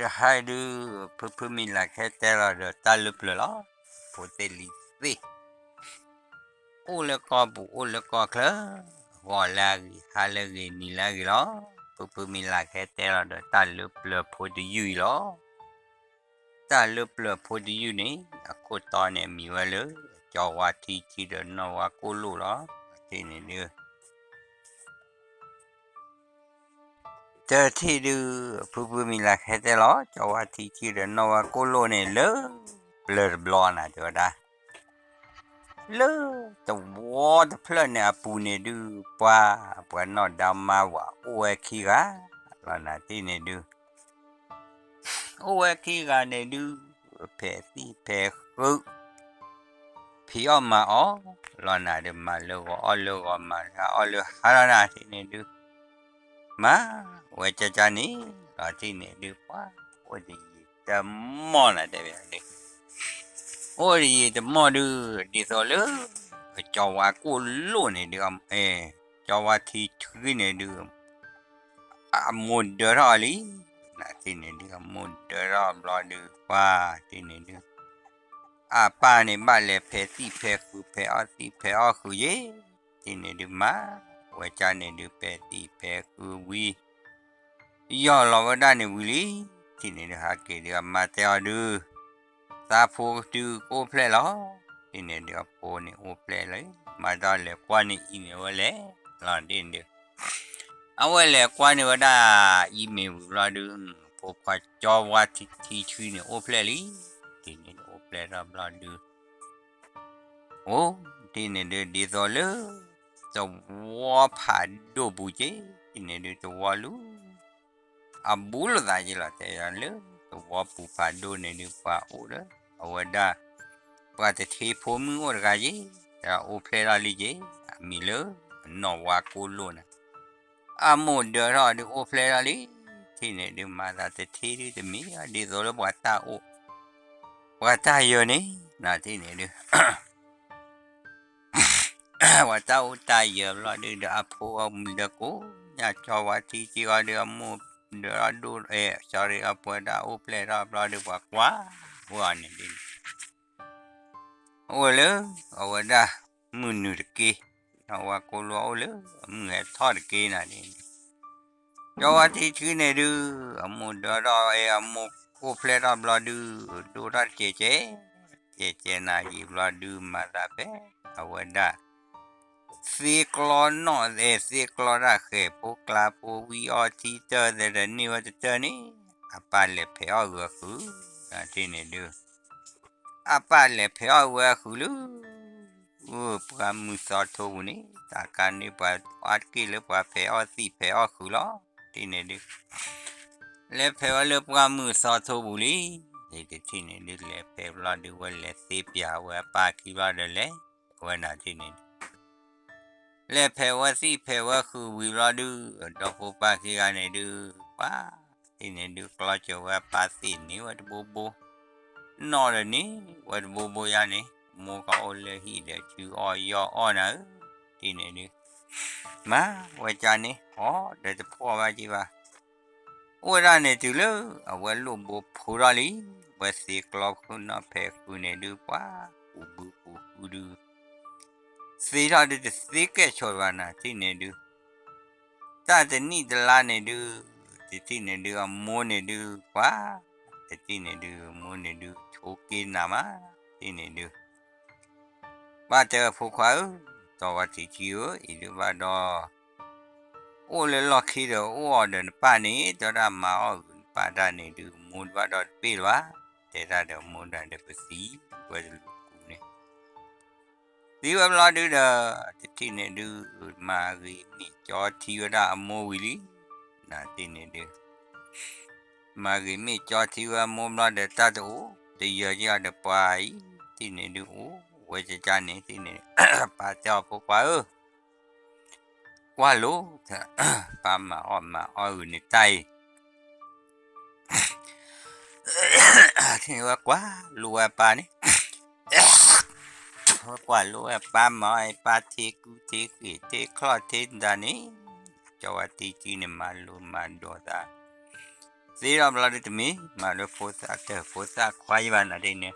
တဟါဒုး ဖုဖုမံၤလၤခဲတဲလီၤဒီးတၢ်လၢပျၢၤလီၤ. ဖိသ့ၣ်လံၤသ့ၣ် အိၣ်လၢကီၢ်ပူၤအိၣ်လၢကီၢ်ချၢ, ဂီၤလၢအဂ့ၤ ဟါလၢအဂ့ၤ နံၤလၢအဂ့ၤလီၤ. ဖုဖုမံၤလၤခဲတဲလီၤဒီးတၢ်လၢပျၢၤဖိတယုၢ်အံၤလီၤ. တၢ်လၢပျၢၤဖိတယုၢ်န့ၣ် အခိၣ်တီန့ၣ်အမံၤဝဲလၢ ကၠီဝါထံဆှံဒီးနီၢ်ဝါကိၢ်လိၣ်လီၤ. တထံၣ်န့ၣ်ဒုး တထံၣ်ဒုး ဖုဖုမံၤလၤခဲတဲလီၤ ကၠီဝါထံဆှံဒီးနီၢ်ဝါကိၢ်လိၣ်န့ၣ်လၢ ပျၢၤတဘျီနၤတဲဝဲဒၣ် လၢသဝီတဖျၢၣ်န့ၣ်အပူၤန့ၣ်ဒုး ပှၤ ပှၤနီၢ်ဒါမါဝၤအိၣ်ဝဲခံဂၤလီၤနၤ တထံၣ်န့ၣ်ဒုး အိၣ်ဝဲခံဂၤန့ၣ်ဒုး ဖဲးသံၣ်ဖဲးဃု ဖံးအီၣ်မၤအီၣ်လီၤနၤဒုး မၤလၢဂီၤအီၣ်လၢဂီၤ မၤလၢဟါအီၣ်လၢဟါလီၤနၤ တထံၣ်န့ၣ်ဒုး မၤဝဲကၠၢ်ကၠၢ်န့ၣ်လီၤ တထံၣ်န့ၣ်ဒုး ပှၤ အိၣ်တယံာ်တမီၢ်နၤတဲဝဲဒၣ် အိၣ်တယံာ်တမီၢ်ဒုး ဒ်သိးလၢ ကၠီဝါကိၢ်လိၣ်န့ၣ်ဒုး ကၠီဝါထံဆှံန့ၣ်ဒုး အမိၢ်ဒၢထီၣ်အီၤလံ, နထံၣ်န့ၣ်ဒုး အမိၢ်ဒၢထီၣ်ဘျီဒုး ပှၤထံၣ်န့ၣ်ဒုး အပၢ်န့ၣ်ဘၣ်လဲၤဖဲးသံၣ်ဖဲးဃု ဖဲးအီၣ်သံၣ်ဖဲးအီၣ်ဃုယ့ၣ်, ထံၣ်န့ၣ်ဒုးမၤ ဝဲကၠၢ်န့ၣ်ဒုး ဖဲးသံၣ်ဖဲးဃုဝံၤ ယီၢ်လီၤဝဲဒၣ်န့ၣ်ဝံၤလံ, ထံၣ်န့ၣ်ဒုး ဟးက့ၤဒုး အမါတဲအီၤဒုး သးဖိတုၤကအိၣ်ဖျဲၣ်လီၤ, ထံၣ်န့ၣ်ဒုး အဖိန့ၣ်အိၣ်ဖျဲၣ်လီၤ, မၤတၢ်လဲၤကွၢ်န့ၣ်အံၤမ့ၢ်ဝဲလဲၣ်, လီၤဒ်န့ၣ်ဒုး အဝဲလဲၤကွၢ်န့ၢ်ဝဲဒၣ် အံၤမ့ၢ်ဝံၤဘျီဒုး ဖိခွါကၠီဝါထံဆှံန့ၣ်အိၣ်ဖျဲၣ်လံ, ထံၣ်န့ၣ်ဒုး အိၣ်ဖျဲၣ်ထီၣ်ဘျီဒုး အိၣ် ထံၣ်န့ၣ်ဒုး ဒ်သိးလၢ သဝီဖးဒိၣ်ပူၤက့ၤ, ထံၣ်န့ၣ်ဒုး သဝီလူၤ အဘူးလိာ်သးက့ၤလီၤ တဲလၢ သဝီပူၤဖးဒိၣ်န့ၣ်ဒုး ပှၤအိၣ်ဒီး အဝဲဒၣ် ပှၤတထ့ဖိမုၣ်အိၣ်တဂၤက့ၤ, ဒီးအိၣ်ဖျဲၣ်ထီၣ်လံက့ၤ, အမံၤလၢ နီၢ်ဝါကိၢ်လိၣ်န့ၣ်, အမိၢ်ဒၢထီၣ်ဒုးအိၣ်ဖျဲၣ်ထီၣ်လံ, ထံၣ်န့ၣ်ဒုး မၤသးတထ့ဒုးတမ့ၢ် ဒ်သိးလၢပှၤတၢ်အိၣ် ပှၤတၢ်ယၢၤန့ၣ် နထံၣ်န့ၣ်ဒုး ပှၤတၢ်အိၣ်တၢ်ယၢၤဘျီဒုး ဒီးအဖိအမုၢ်ဒီးကိးညါ ကၠီဝါထံဆှံအီၤဒုး အမိၢ်ဒၢထီၣ်ဒိၣ် sorry အပှဲၤဒၣ်အိၣ်ဖျဲၣ်ထီၣ်ဘျီဒုး ပှၤကွၢ်ဝဲအီၤန့ၣ်ဒုး အိၣ်လၢ အဝဲဒၣ် မုၢ်နုာ်တက့ၢ်, နီၢ်ဝါကိၢ်လိၣ်အိၣ်လၢအမုၢ်ဟဲထီၣ်တက့ၢ်နၤန့ၣ်, ကၠီဝါထံဆှံန့ၣ်ဒုး အမိၢ်ဒၢထီၣ်အီၤ အမိၢ်အိၣ်ဖျဲၣ်ထီၣ်ဘျီဒုး ဒိၣ်ထီၣ်တကဲးကဲး, ကဲးကဲးနၤယံာ်ဘျီဒုး မၤသးဖဲ အဝဲဒၣ် သ့ကျီနီၣ်သဲး သ့ကျီတၢ်ဃဲၤဖိကျါဖိဝံၤအီထံတၢၢ်သဲးဒီးန့ၢ်ဝဲတတၢၢ်န့ၣ်, အပၢ်လဲၤဖဲးအီၣ်ဂုာ်အဃုာ်, နထံၣ်န့ၣ်ဒုး အပၢ်လဲၤဖဲးအီၣ်ဝဲအဃုာ်လၢ ပှၢ်မုၢ်သီထိပူၤန့ၣ် တၢ်ကါန့ၢ်ပှၤအါတက့ၢ်လၢပှၤဖဲးအီၣ်သံၣ်ဖဲးအီၣ်ဃုာ်လီၤ, ထံၣ်န့ၣ်ဒုး လဲၤဖဲးဝဲလၢပှၢ်မုၢ်သီထိပူၤလံ, တထံၣ်န့ၣ်ဒုး လဲၤဖဲးဘျီဒုး ဝဲလဲၤသ့ပၠးဝဲအပၢ်ခံဘျီဒီးလဲၤဝဲနၤထံၣ်န့ၣ် လဲၤဖဲးဝဲသံၣ်ဖဲးဝဲဃုာ်ဝံၤဘျီဒုး ဒီဖိပၢ်ခံဂၤန့ၣ်ဒုး ပှၤ ထံၣ်န့ၣ်ဒုး ကျီစၢၤဝဲအပၢ်သ့ၣ်န့ၣ်ဝဲတဘိဘိ, နီၣ်ဒီးန့ၣ်ဝဲတဘိဘိယါန့ၣ် မိၢ်ကအိၣ်လၢဟံၣ်ဒီးဆူအီၣ်ယီၢ်အီၣ်နၤဧၢ, ထံၣ်န့ၣ်ဒုး မၤဝဲကၢ်န့ၣ် အီၣ်ဒီးတဖှီၣ်ဘၣ်က့ၤဘၣ် အိၣ်ဝဲဒၣ်န့ၣ်တုၤလၢ အဝဲလိၣ်ဘိဖိထီၣ်လံ, ဝဲသ့ကျီခိၣ်နီၣ်ဖဲးဃုာ်န့ၣ်ဒုး ပှၤ ကူးဘုကူးဃုဒုး သ့ထီၣ်ဒုးတသ့ကဲၣ်ဆိးဘၣ်နၤ ထံၣ်န့ၣ်ဒုး တၢ်တနံၣ်တလါန့ၣ်ဒုး တထံၣ်န့ၣ်ဒုး အမိၢ်န့ၣ်ဒုး ပှၤ တထံၣ်န့ၣ်ဒုး အမိၢ်န့ၣ်ဒုး ဆိးက့နၤမး ထံၣ်န့ၣ်ဒုး ဘၣ်တဲဝဲဖိခွါဧၢ, တီဝါထံဆှံဧၢ, အံၤဒုးဘၣ်ဒီး အိၣ်လၢလီၢ်ခံဒီးအိၣ်အီၤဒီးနပၢ်န့ၣ် တဲဝဲဒၣ်မၤအီၣ်ဂုာ်နပၢ်တၢ်န့ၣ်ဒုး မိၢ်တဘၣ်ဒီးတပ့ၢ်လၢၤဘၣ်, တဲတၢ်ဒီးမိၢ်ဒၣ်ဒီးပသံဝဲတလူၤပူၤန့ၣ် သံဝဲဘျီဒုးဒီး တထံၣ်န့ၣ်ဒုး မၤဂ့ၤမ့ၢ်ကၠီထံဝဲဒၣ်အမိၢ်ဝံၤလံ, နထံၣ်န့ၣ်ဒုး မၤဂ့ၤမ့ၢ်ကၠီထံဝဲအမိၢ်ဘျီဒီးတၢ်တအိၣ် တယၢၤက့ၤအီၤဒီးပှၤအံၤ ထံၣ်န့ၣ်ဒုးအိၣ်ဝဲကကန့ၣ် ထံၣ်န့ၣ် ပၢ်တဲအီၤဖိခွါဧၢ ကွၢ်လိ ပၢ်မၤအီၣ်မၤအီၣ်ဂုာ်န့ၣ်တၢ်အံၤ ထံၣ်န့ၣ်ဝဲကွၢ်လိဝဲအပၢ်န့ၣ် ဝဲကွၢ်လိဝဲအပၢ်မၤအီၣ်အပၢ်ထံကူထံဃ့ၢ်ထံချီၣ်ထံတၢ်န့ၣ် ကၠီဝဲတံကံန့ၣ်မၤလိမၤဒိးသး သ့ထီၣ်ဘျီဒုးတမ့ၢ်မၤလၢဖိသၣ်တၢၢ်ဖိသၣ်ခွါယံၤဘၣ်နၤဒ်န့ၣ်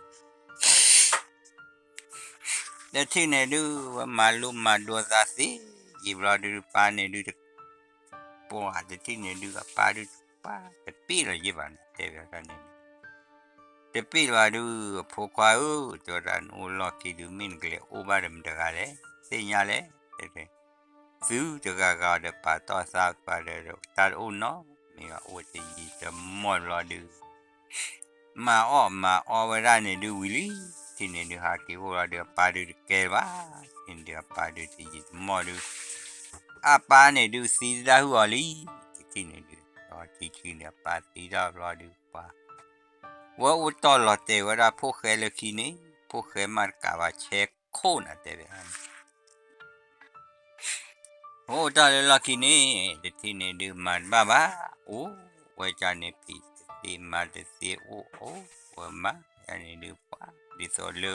တထံၣ်န့ၣ်ဒုး ဝဲမၤလိမၤဒိးသးသ့ယံာ်ဘျီဒုး ပၢ်န့ၣ်ဒုးတပှၢ် တထံၣ်န့ၣ်ဒုး အပၢ်ဒုးတပှၢ် တပ့ၢ်လီၤယံၤဘၣ်န့ၣ် တဲဝဲဒၣ်န့ၣ် တပ့ၢ်လီၤဒုး အဖိခွါဧၢ တဲဝဲဒၣ် နအိၣ်လီၢ်ခံဒုး မ့ၢ်နကလဲၤအိၣ်ဘၣ်ဒီးမတဂၤလဲၣ် သ့ၣ်ညါလဲၣ် တဲ သုတဂၤဂၤဒီးပာ်တီၢ်သးပှၤဒီး တၢ်တအိၣ်နီတမံၤဘၣ် အိၣ်တယံာ်တမီၢ်ဘျီဒုး မၤအီၣ်မၤအီဝဲဒၣ်န့ၣ်ဒုးဝံၤလံ ထံၣ်န့ၣ်ဒုး ဟးက့ၤအိၣ်လီၤဒုး အပၢ်ဒုးတကဲလၢၤဘၣ် ထံၣ်န့ၣ်ဒုး အပၢ်ဒုးတယံာ်တမီၢ်ဒုး အပၢ်န့ၣ်ဒုးသံတၢ်ဟုၣ်အီၤလံ တထံၣ်န့ၣ်ဒုး ဒီးထံထံန့ၣ် အပၢ်သံတၢ်ဘျီဒုးပှၤ ဝဲအိၣ်တီၢ်လီၤတဲာ်ဝဲဒၣ်ဖိၣ်ဃဲလၢခံန့ၣ် ဖိၣ်ဃဲမးတကးဘၣ်ဆဲခိၣ်နၤတဲဝဲ အိၣ်တၢ်လၢလီၢ်ခံန့ၣ် တထံၣ်န့ၣ်ဒုးမၤတဘၣ်ဘၣ် အိၣ်ဝဲဒၣ်န့ၣ် ဖံးတသ့မၤတသ့ အိၣ်အိၣ်ဝဲမး ယန့ၣ်ဒုးပှၤ ဒ်သိးလၢ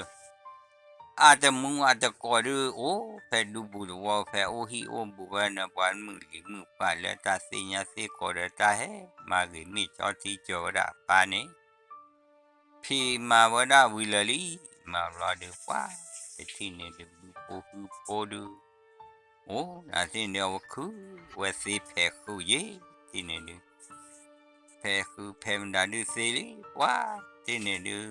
အတမူအတကိးဒုး အိၣ်ဖဲဒူပူၤသဝီ ဖဲအိၣ်ဟံၣ်အိၣ်ဘူးဝဲန့ၣ် ပှၤမုၣ်လံၤမုၣ်ပှၢ်လၢတၢ်သ့ၣ်ညါသ့ၣ်ကီးဒီးတၢ်ဟဲ မၤဂ့ၤမ့ၢ်ကၠီထံကၢၤဝဲဒၣ်အပၢ်န့ၣ် ဖံးမၤဝဲဒၣ်ဝံၤလၢာ်လံ မၤဘျီဒုးပှၤ တထံၣ်န့ၣ်ဒုး ဘုဖိဃုဖိဒုး အိၣ်နၤထံၣ်န့ၣ်ဒုး အဝဲခုဝဲသ့ဖဲးဃုယ့ၢ် ထံၣ်န့ၣ်ဒုး ဖဲးဃုဖဲးမတၤဒုးသ့လံ ပှၤ ထံၣ်န့ၣ်ဒုး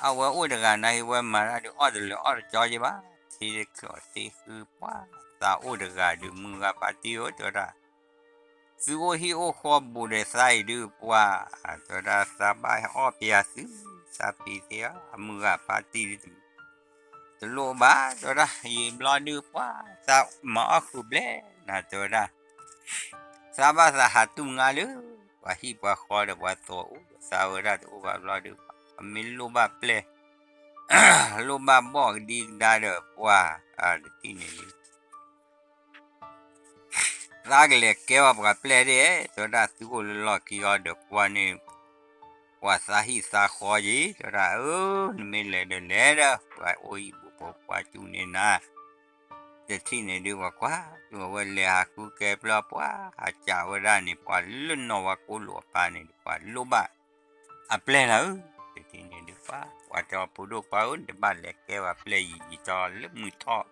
အဝဲအိၣ်တဂၤနၤဟ့ၣ်ဝဲမၤတၢ်ဒုး အီၣ်တလၢာ်အီၣ်တကၠီယ့ၢ်ဘၣ် ထံတကျိးထံဃုပှၤ သးအိၣ်တဂၤဒုး မုၢ်ဂၤဖါတံၢ်ဧၢ တဲဝဲဒၣ် သုအိၣ်ဟံၣ်အိၣ်ဃီဘူးဒီးသးအံၤဒုးပှၤ တဲဝဲဒၣ် သးဘၣ်ဟဲအီၣ်ပယၤသု သးဖံးသ့ဧါ မုၢ်ဂၤဖါတံၢ်ဒုး တလိၣ်ဘၣ် တဲဝဲဒၣ် ယံာ်ဘျီဒုးပှၤ သးမၤအီၣ်ဃုာ်ဘျဲၣ်နၤ တဲဝဲဒၣ် သးဘၣ်သးဟးတူၢ်မုၢ်ဂၤလၢ ပှၤဟံၣ်ပှၤဃီဒီးပှၤသိးအိၣ် သးဝဲဒၣ်တအိၣ်ဘၣ်ဘျီဒုး ပှၤမ့ၢ်လိၣ်ဘၣ်ပျဲၢ် လိၣ်ဘၣ်ဘီၣ်ကဒံကဒါဒီးပှၤ တထံၣ်န့ၣ်ဒုး သးကလဲၤကဲဝဲပှၤပျဲၢ်ဒ် တဲဝဲဒၣ် သုအိၣ်လၢလီၢ်ခံအီၤဒီးကွၢ်န့ၣ် ပှၤသးဟံၣ်သးဃီယ့ၢ် တဲဝဲဒၣ် အၢ နမ့ၢ်လဲၤဒီးလဲၤဒီး ပှၤအိၣ်ဟံၣ်ဘူးဖိခွါကၠူၣ်န့ၢ်နၤ တထံၣ်န့ၣ်ဒုး ပှၤကွၢ် တုၤအဝဲလဲၤဟးဃုကဲပျဲၢ်ပှၤ ဟးကးဝဲဒၣ်န့ၣ် ပှၤလၢနီၢ်ဝါကိၣ်လိာ်အပၢ်န့ၣ်ဒုး ပှၤလိၣ်ဘၣ်အပျဲၢ်နၤဧၢ တထံၣ်န့ၣ်ဒုး ပှၤ ပှၤတဲအီၤ ဖိဒိၣ်ခွါဧၢ နတဘၣ်လဲၤကဲဝဲပျဲၢ်ယံာ်ယံာ်တီလၢမုၢ်ထီၣ်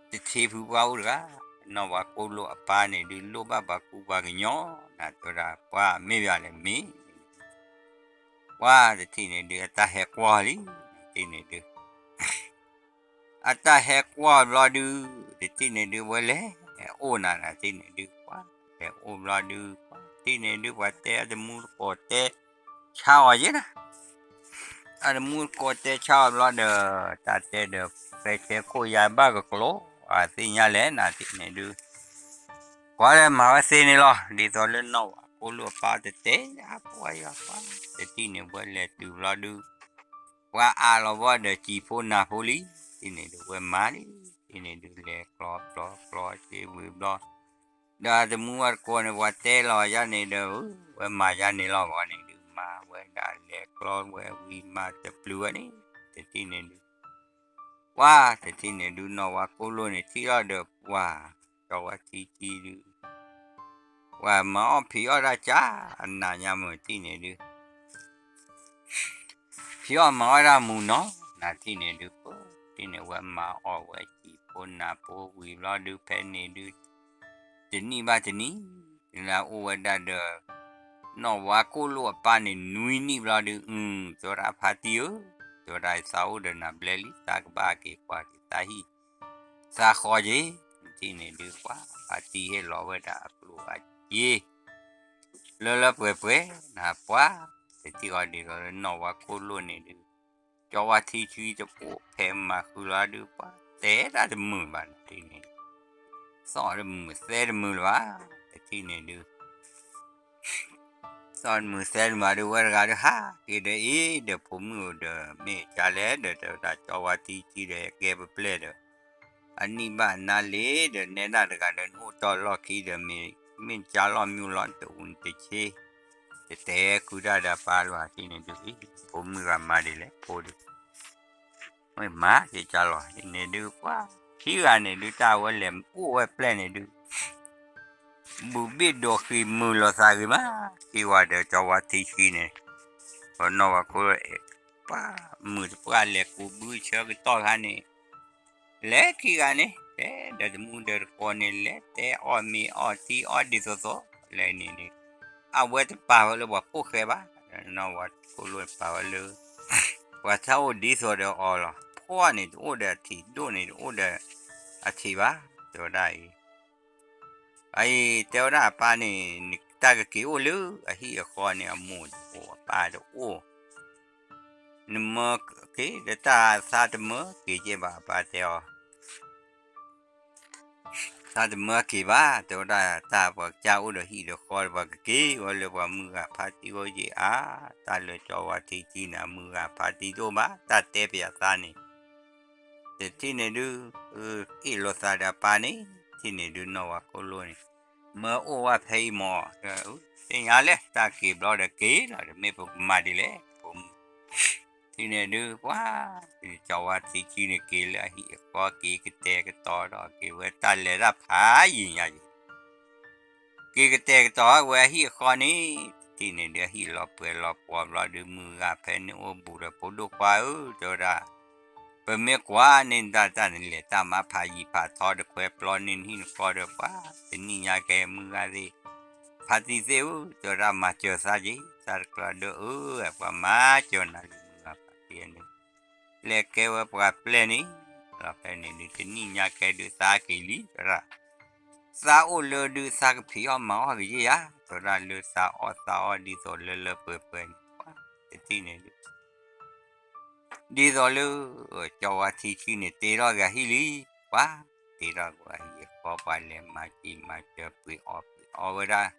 တထံဖုပှၢ်အိၣ်တဂၤ နီၢ်ဝါကိၣ်လိာ်အပၢ်န့ၣ်ဒုး လိၣ်ဘၣ်ပှၤကူပှၤကညီ နၤတဲဝဲဒၣ် ပှၤမ့ၢ်ဘၣ်လဲၣ်မ့ၢ် ပှၤတထံၣ်န့ၣ်ဒုး အတၢ်ဟဲကွၢ်လံ တထံၣ်န့ၣ်ဒုး အတၢ်ဟဲကွၢ်ဘျီဒုး တထံၣ်န့ၣ်ဒုး ဝဲလဲၤအိၣ်နၤ နၤထံၣ်န့ၣ်ဒုး ပှၤ လဲၤအိၣ်ဘျီဒုး ပှၤထံၣ်န့ၣ်ဒုး ပှၤတဲအတမူတကိးတဲဆါအီၤယဲၢ်နၤ အတမူတကိးတဲဆါအီၤဘျီဒီး တၢ်တဲဒီး ဖဲဆဲခိၣ်ယါဘၣ်ကကျိၤ အသ့ၣ်ညါလဲၣ် နၤထံၣ်န့ၣ်ဒုး ကွၢ်လၢမၤဝဲသ့န့ၣ်လီၤ ဒ်သိးလၢနီၢ်ဝါကိၣ်လိာ်အပၢ်တတဲ အပှၤယွၤပှၤ တထံၣ်န့ၣ် ဝဲလဲၤတုၤဘျီဒုး ပှၤအးလီၤဝဲဒီးစံာ်ဖိနၢ်ဖိလံ ထံၣ်န့ၣ်ဒုး ဝဲမၤလံ ထံၣ်န့ၣ်ဒုး လဲၤကျီကျီကျီစ့ဝံၤဘျီ ဒီးအတမူအတကိးန့ၣ် ပှၤတဲလီၤယါန့ၣ်ဒီး ဝဲမၤယါန့ၣ်လီၤ ဂီၤန့ၣ်ဒုး မၤဝဲဒၣ်လဲၤကျီဝဲဝံၤမၤတပျုၤဝဲန့ၣ် တထံၣ်န့ၣ်ဒုး ပှၤ တထံၣ်န့ၣ်ဒုး နီၢ်ဝါကိၣ်လိာ်န့ၣ်ထံၣ်လီၤဒီးပှၤ ကၠီဝဲထံထံဒုး ပှၤမၤအီၣ်ဖံးအီၣ်တၢ်ကၢ် အနးညါမုၢ်ထံၣ်န့ၣ်ဒုး ဖံးအီၣ်မၤအီၣ်တၢ်မုာ်နီၤ နၤထံၣ်န့ၣ်ဒုး ပထံၣ်န့ၣ်ဝဲမၤအီၣ်ဝဲစံာ်ဖိနၢ်ဖိဝံၤဘျီဒုး ဖဲန့ၣ်ဒုး တနံၣ်ဘၣ်တနံၣ် လၢအအိၣ်ဝဲဒၣ်ဒီး နီၢ်ဝါကိၣ်လိာ်အပၢ်န့ၣ် နွံနံၣ်ဘျီဒုး အု တဲဝဲဒၣ်ဖါတံၢ်ဧၢ, တဲဝဲဒၣ်သးအိၣ်ဒီးနၤဘျဲလံ သးကဘၣ်က့ၤကွၢ်က့ၤသးဟံၣ်သးဃီက့ၤ, ထံၣ်န့ၣ်ဒုး ပှၤဖါတံၢ်ဟ့ၣ်လီၤဝဲဒၣ်အကျိၣ်အစ့ လၢလၢပှဲၤပှဲၤ နပှၤ တထံၣ်ဃီဒ်သိးလၢနီၢ်ဝါကိၣ်လိာ်န့ၣ်ဒုး ကၠီဝါထံဆှံတအိၣ်ဖဲမၤဃုာ်လီၤဒုး ပှၤတဲတၢ်တမုာ်ဘၣ်န့ၣ်န့ၣ် သီၣ်တမုာ်သဲတမုာ်လၢၤဘၣ်, တထံၣ်န့ၣ်ဒုး သီၣ်တမုာ်သဲတမုာ်ဒုး ဝဲတဂၤဒုးဟးက့ၤဒီးအံၤဒီး ဖိမုၣ်အိၣ်ဒီး မ့ၢ်ကလဲၣ်ဒီး တဲဝဲဒၣ်ကၠီဝါထံဆှံဒီး ကဲပပျဲၢ်ဒီး အနံၣ်ဘၣ်နါလ့ၤဒီး နဲဒၣ်တဂၤဒီး နအိၣ်တီၢ်လီၢ်ခံဒီး မ့ၢ်မ့ၢ်ကၠါလီၢ်မ့ၢ်လီၤ တအူနတဆ့ တတဲဃုာ်တၢ်ဒီးပၢ်လၢၤဘၣ် ထံၣ်န့ၣ်ဒုး အံၤ ဖိမုၣ်ဂၤမၤဒ်လဲၣ် ဖိဒုး မ့ၢ်မၤက့ၤကၠါလီၢ်န့ၣ်ဒုး ပှၤခံဂၤန့ၣ်ဒုး တၢ်ဝဲလဲၤအိၣ်ဝဲပျဲၢ်န့ၣ်ဒုး ဘူးဘ့ၣ်ဒိးဃ့ၢ်မုာ်လိာ်သးဂ့ၤမး, စံးဝဲဒီးကၠီဝါထံဆှံန့ၣ်, ပနီၢ်ဝဲခိၣ်, ပှၤမုာ်တပှၢ်လဲၤကူးဘုဆၢကတီၢ်ခါန့ၣ်, လဲၤခံဂၤန့ၣ် တဲဒီးတမူဒီးတကိးန့ၣ် လဲၤတဲအီၣ်မ့ၤအီၣ်ထံအီၣ်ဒ်သိးသိး, လဲၤန့ၣ်န့ၣ်, အဝဲတပာ်ဝဲလၢပှၤကိၢ်ဃဲဘၣ်, နီၢ်ဝဲခိၣ်လိၣ်န့ၣ်ပာ်ဝဲလၢ ပှၤဆၣ်အိၣ်ဒ်သိးဒီးအီၤလီၤ, ဖှီၣ်န့ၣ်တအိၣ်ဒီးအထံး, ဒိၣ်န့ၣ်တအိၣ်ဒီးအထံးဘၣ်, တဲဝဲဒၣ်အံၤ အအံၤတဲဝဲဒၣ်အပၢ်န့ၣ်, နတၢ်ကက့ၤအိၣ်လၢအဟံၣ်အဃီန့ၣ် အမိၢ်တအိၣ်အပၢ်တအိၣ်, နမၢက့ၤဒီးတၢ်သးတမၢက့ၤကဲဘၣ် အပၢ်တဲအီၤ သးတမၢက့ၤဘၣ်, တဲဝဲဒၣ်တၢ်ပှၤကစၢ်အိၣ်ဒီးဟံၣ်ဒီးဃီဒီး ပှၤကက့ၤဝဲလၢပှၤမုၢ်ဂၤဖါတံၢ်အိၣ်ယံၤအါ, တၢ်လၢကၠီဝါထံဆှံန့ၣ် အမုၢ်ဂၤဖါတံၢ်တအိၣ်ဘၣ်, တၢ်တဲပယီၤသးန့ၣ် တထံၣ်န့ၣ်ဒုး, အ့ၣ်လိာ်သးဒီးအပၢ်န့ၣ်, ထံၣ်န့ၣ်ဒုးနီၢ်ဝဲခိၣ်လိၣ်န့ၣ်, မၢအိၣ်ဝဲဖဲအံၤမး, သ့ၣ်ညါလဲၣ် တၢ်က့ၤဘျီဒီးက့ၤလီၤ, တမ့ၢ်ပကမၤဒ်လဲၣ်, ထံၣ်န့ၣ်ဒုး ပှၤ, ကၠီဝါထံဆှံန့ၣ်က့ၤလၢအဟံၣ်အဃီက့ၤကတဲာ်ကတီၤဒီးက့ၤဝဲတၢ်လဲၤတၢ်ဖးယံာ်ညါယံာ် က့ၤကတဲာ်ကတီၤဝဲအဟံၣ်အဃီန့ၣ်, တထံၣ်န့ၣ်ဒုးအဟံၣ်လီၤပှဲၤလီၤပှီၤဘျီဒုး မုၢ်ဂၤဖဲန့ၣ်အိၣ်ဘူးဒီးဖိဒိၣ်ခွါဧၢ, တဲဝဲဒၣ်, ပမ့ၢ်ကွၢ်န့ၣ်ဒၣ်တၢ်န့ၣ်လဲၤတၢ်မၤဖးယံာ်ဖးထီ တခွဲပျီန့ၢ်နဟံၣ်နဃီဒီးပှၤ, တနံၣ်ညါကဲမုၢ်ဂၤသ့ၣ်, ဖါတံၢ်သ့ၣ်ဧၢ, တဲဝဲဒၣ်မၤစၢၤသးက့ၤ, သးတကျၢၤဒၢအၢ, ပှၤမၤစၢၤနၤလံမုၢ်ဂၤဖါတံၢ်န့ၣ် လဲၤကဲဝဲပှၤပျဲၢ်န့ၣ်, လီၤဖဲန့ၣ်ဒုး တနံၣ်ညါကဲဒုးသးက့ၤလံ, တဲဝဲဒၣ်, သးအိၣ်လၢဒုးသးကဖံးအီၣ်မၤအီၣ်ကယဲၢ်ဧါ, တဲဝဲဒၣ်လၢသးအီၣ်သးအီၣ်ဒ်သိးလၢလၢပှဲၤပှဲၤန့ၣ်, တထံၣ်န့ၣ်ဒုး ဒ်သိးလၢ ကၠီဝါထံဆှံန့ၣ် တ့ထီၣ်က့ၤအဟံၣ်လံ, ပှၤ, တ့ထီၣ်က့ၤအဟံၣ်အဃီ ပှၤလဲၤမၤစံာ်မၤစၢၤပှ့ၤအီၣ်ပှ့ၤအီဝဲဒၣ်,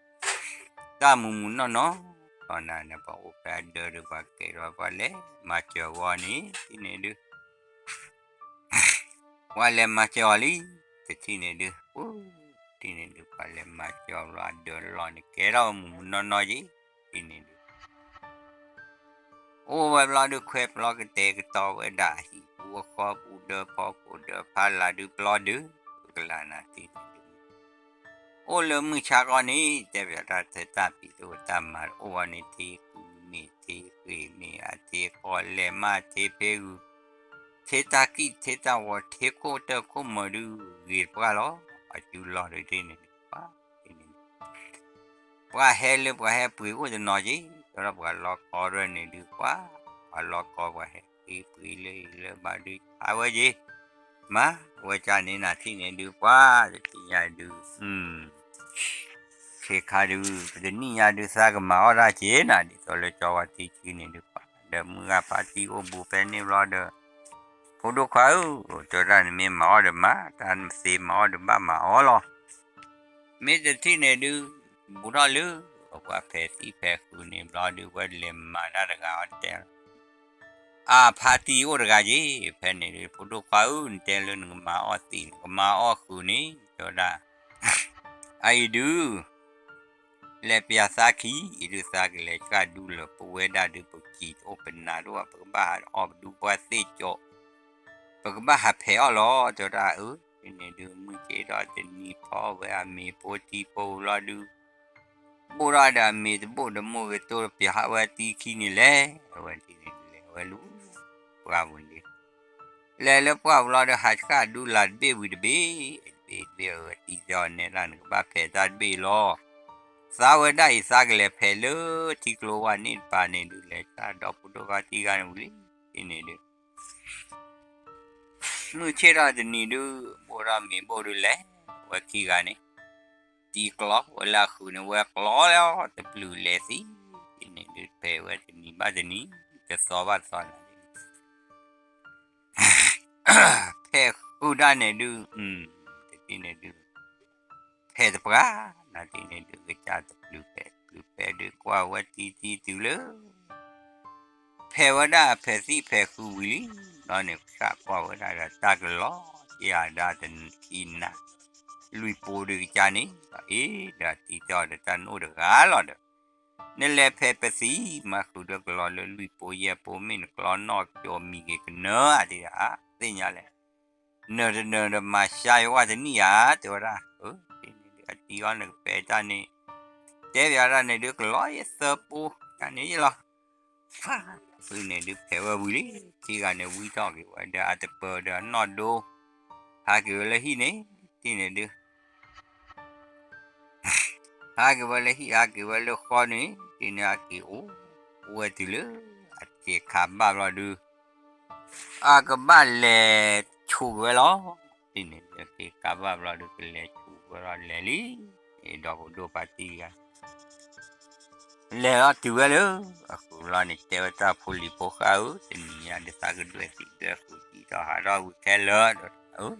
တၢ်မုာ်မုာ်နီၢ်နီၢ်, ဒီးနၤန့ၣ် ပှၤအိၣ်ဖဲအဒၢဒီးပှၤကဲထီၣ်ပှၤလဲၤမၤစၢၤအဂီၢ်န့ၣ်, တထံၣ်န့ၣ်ဒုး ပှၤလဲၤမၤစၢၤအီၤလံ, တထံၣ်န့ၣ်ဒုး, တထံၣ်န့ၣ်ဒုး ပှၤလဲၤမၤစၢၤအီၤဘျီအဒၢလီၢ်န့ၣ် ကဲထီၣ်မုာ်မုာ်နီၢ်နီၢ်ယံၤ, တထံၣ်န့ၣ်ဒုး အိၣ်ဝဲဘျီဒုး ခွဲပျီကတဲာ်ကတီၤဝဲဒၣ်အဟံၣ်ပူၤအဃီပူၤ ဒၢဖီခိၣ်ဒၢဖးလၢ်ဒုးပျီဒုး, ကလၢ်နၤတထံၣ်န့ၣ်ဒုး အိၣ်လၢမုၢ်ဆါခီန့ၣ် တဲပယီၤတၢ်ထဲတၢ်ပံၤတအိၣ်တၢ်မၤတအိၣ်ဘၣ်န့ၣ် ထံကူမ့ၢ်ထံဃ့ၢ်မ့ၢ် အထံကီၢ်လဲၤမးထံဖ့ဂုာ်, ထံတၢ်ကံၣ်ထံတၢ်ဝီၤထံခိၣ်တၢၢ်ခိၣ်မၢၤဒုး ဂ့ၤတပှၢ်လီၤ, အစုလီၢ်ဒုးတထံၣ်န့ၣ်ဒုး ပှၤ, ပှၤဟဲလၢပှၤဟဲပှ့ၤအိၣ်တနီၤက့ၤ, ဒီးပှၤလီၤကီၢ်ဒၢန့ၣ်ဒုးပှၤ, ပှၤလီၤကီၢ်ပှၤဟဲဃ့ပှ့ၤလၢအံၤလၢဘၣ်ဒုး ဟးဝဲက့ၤ, မၤဝဲကန့ၣ်နၤတထံၣ်န့ၣ်ဒုးပှၤ, တထံၣ်ညါဒုး ခဲခါဒုး ပတနံၣ်ညါဒုးသးကမၤအီၣ်တၢ်က့ၤနၤ ဒ်သိးလၢကၠီဝါထံဆှံန့ၣ်ဒုးပှၤ, ဒီးမုၢ်ဂၤဖါတံၢ်အိၣ်ဘူးဖဲန့ၣ်ဘျီဒီး, ဖိဒိၣ်ခွါဧၢ, တဲဝဲဒၣ်နမ့ၢ်မၤအီၣ်ဒီးမၤ, တၢ်သ့မၤအီၣ်ဒီးဘၣ်မၤအီၣ်လီၤ, မ့ၢ်တထံၣ်န့ၣ်ဒုး, ဘူးထီၣ်လၢ ပှၤဖဲးသံၣ်ဖဲးဃုာ်န့ၣ်ဘျီဒုး ဝဲလဲၤမၤတၢ်တဂၤအီၤတဲ အဖါတံၢ်အိၣ်တဂၤက့ၤ, ဖဲန့ၣ်ဒုး ဖိဒိၣ်ခွါဧၢ, နတဲလၢနကမၤအီၣ်သံၣ် နကမၤအီၣ်ဃုာ်န့ၣ် တဲဝဲဒၣ်, အအံၤဒုး လဲၤပျးသးခံ, အံၤဒုးသးကလဲၤဆှၣ်ဒူလၢပဝဲဒၣ်ဒုး ပကံၢ်တအိၣ်ပနၢ်တအိၣ် ပကဘၣ်ဟးအီၣ်ပဒူပှၢ်သ့ၣ်ကၠီ, ပကဘၣ်ဟးဖဲးအီၣ်လီၤ တဲဝဲဒၣ်, အၢ, ဖဲန့ၣ်ဒုး မုၢ်ဆ့ၣ်ထီၣ်တနံၤဖီဝဲအမ့ၤဖိထံဖိလီၤဒုး ဘိၣ်ထီၣ်ဒီးအမ့ၤတဘိၣ်ဒီးမိၢ်ဂ့ၤတိၢ် ပျးဟးဝဲသံခံန့ၣ်လဲၣ်, အဝဲထံၣ်န့ၣ်လဲၤဝဲလၢ ပှၢ်ပူၤန့ၣ်, လဲၤလၢပှၢ်ပူၤလီၤဒီး ဟးဆှၣ်ဒူလၢ်တဘ့ၣ်ဝံၤတဘ့ၣ်, တဘ့ၣ်တဘ့ၣ်အတံၤသ့ၣ်အီၤနဲဒၣ် နကဘၣ်ဖဲးတၢ်တဘ့ၣ်လီၤ, သးဝဲဒၣ်အံၤသးကလဲၤဖဲးလၢထံကျိဝါန့ၣ်တပၤန့ၣ်ဒုး လဲၤဆှၣ်ဒီဖိဒိၣ်ခွါတံၢ်ဂၤန့ၣ်ဝံၤလံ, ထံၣ်န့ၣ်ဒုး မုၢ်ဆ့ၣ်ထီၣ်တနံၤဒုး ဘိၣ်ထီၣ်မ့ၤဘိၣ်ဒုးလဲၤ, ဝဲခံဂၤန့ၣ်, တံၤကျီဝဲလၢအဃုာ်န့ၣ် ဝဲကျီလီၤတပျုာ်လဲၤသံ, ထံၣ်န့ၣ်ဒုးဖဲးဝဲတနံၤဘၣ်တနံၤ, တသီဘၣ်တသီန့ၣ် ဖဲးဃုာ်ဒၣ်န့ၣ်ဒုး, တထံၣ်န့ၣ်ဒုး, ဖဲးတပှၢ်, နထံၣ်န့ၣ်ဒုး ကစၢ်တပျုာ်ဖဲးတပျုာ်ဖဲးဒုး ကွၢ်ဝဲတံၤတံၤတုၤလၢ ဖဲးဝဲဒၣ်ဖဲးသံၣ်ဖဲးဃုာ်ဝံၤလံ, ဘျီန့ၣ် ကစၢ်ကွၢ်ဝဲဒၣ်ဒီးတၢ်ကလီၤ, က့ၤအဒါတခံနၤ, လွံၢ်ပိဒုးကစၢ်န့ၣ်, အ့ၣ် ဒီးတံၤသ့ၣ်အီၤဒီးတၢ်နအိၣ်တဂၤလီၤဒီး, နလဲၤဖဲးပသံၣ်မၤဃုာ်ဒီးကလီၤလၢလွံၢ်ပိယဲၢ်ပိ မ့ၢ်နကျီနီၣ်ကၠီမံၤက့ၤကနၢဧါ, တၢ်သ့ၣ်ညါလဲၣ်, နၢၤတနၢၤဒီးမၤရှါယဝဲတနံၣ်ဧါ, တဲဝဲဒၣ်, အၢ, တထံၣ်န့ၣ်ဒုး တံၤအီၤနကပဲာ်တၢ်န့ၣ်, တဲဘၣ်တၢ်န့ၣ်ဒုး ကလီယသၢပိ, တၢ်န့ၣ်ယလီၤ, ဖး, ဖုန့ၣ်ဒုးဖဲးဝဲဝံၤလံ, ထံဂၤန့ၣ်ဝံထီၣ်က့ၤဝဲဒီးအတပၢၤဒီးအနီၢ်ဒိ, ဟးက့ၤဝဲလၢဟံၣ်န့ၣ်, တံၤန့ၣ်ဒုး ဟးက့ၤဝဲလၢဟံၣ် ဟးက့ၤဝဲလၢဃီန့ၣ်, တံၤန့ၣ်ဟးက့ၤအိၣ်, အိၣ်ဝဲတုၤလၢ, အက့ၤခးဘၣ်ဘျီဒုး, အကဘၣ်လဲၤဆူၣ်က့ၤဝဲလီၤ, တံၤန့ၣ်ဒုး အက့ၤခးဘၣ်ဘျီဒုး ကလဲၤဆူၣ်ဝဲလီၤလဲၤလံ, ဒီပုၢ်ဒိၣ်ဖါတံၤဂၤ လဲၤလီၤတုၤဝဲလၢ, အဃုာ်လီၤန့ၣ် တဲဝဲတၢ်ဖိလံၤဖိဃၢ်ဧၢ, တနံၤညါဒုးသးကဒွဲၣ်သံဒွဲၣ်ဃုာ် ကံၣ်ထီၣ်ဟးထီၣ်ဝံၤခဲလၢာ်ဒီး,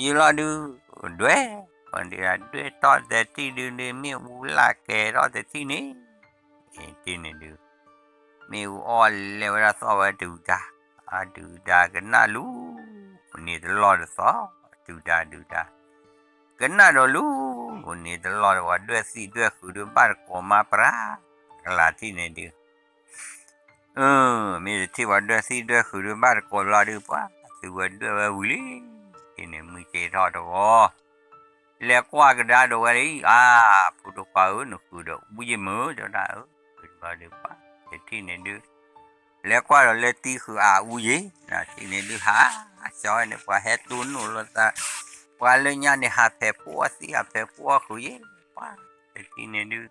ယလီၤဒုး, ဒွဲၣ်, ဒွဲၣ်ထီၣ်တထံၣ်ဒုး မ့ၣ်အူလၢ်ကဲထီၣ်တထံၣ်န့ၣ်, တံၤန့ၣ်ဒုး, မ့ၣ်အူအီၣ်လဲၤဝဲဒၣ်သီၣ်ဝဲဒုၣ်ဒါ, အဒုၣ်ဒါကနၣ်လူၤ, န့ၣ်တလီၢ်တသီၣ်, ဒုၣ်ဒါဒုၣ်ဒါ ကနၣ်ဒီးလူၤ, န့ၣ်တလီၢ်ဒီးပှၤဒွဲၣ်သံဒွဲၣ်ဃုာ်ဒုးဘၣ်တကိးမါပြး, ကလၤတံၤန့ၣ်ဒုး, မ့ၢ်တထံၣ်ပှၤဒွဲၣ်သံဒွဲၣ်ဃုာ်ဒုးဘၣ်တကိးဘျီဒုး ပှၤသုဝဲဒွဲၣ်ဝဲဝံၤလံ, တံၤန့ၣ်မုၢ်က့ၤထီၣ်တဂီၤ, လဲၤကွၢ်ကဒါဒီးဝဲလံ, အါ, ဖိဒိၣ်ခွါဧၢ နဃုာ်ဒီးအူယံၢ်မုၢ် တဲဝဲဒၣ်, ဘျီဒုးပှၤ, တထံၣ်န့ၣ်ဒုး လဲၤကွၢ်ဒီးလၢတံၤဃုာ်အအူယံၢ်, တံၤန့ၣ်ဒုးဟး, ကၠီဝဲန့ၣ် ပှၤဟဲတိၢ်နီၣ်လိာ်သး, ပှၤလၢညါန့ၣ် ဟးဖဲးဖိအီၣ်သံ ဟးဖဲးဖိအီၣ်ဃုာ်ယံၢ်, ပှၤ, တထံၣ်န့ၣ်ဒုး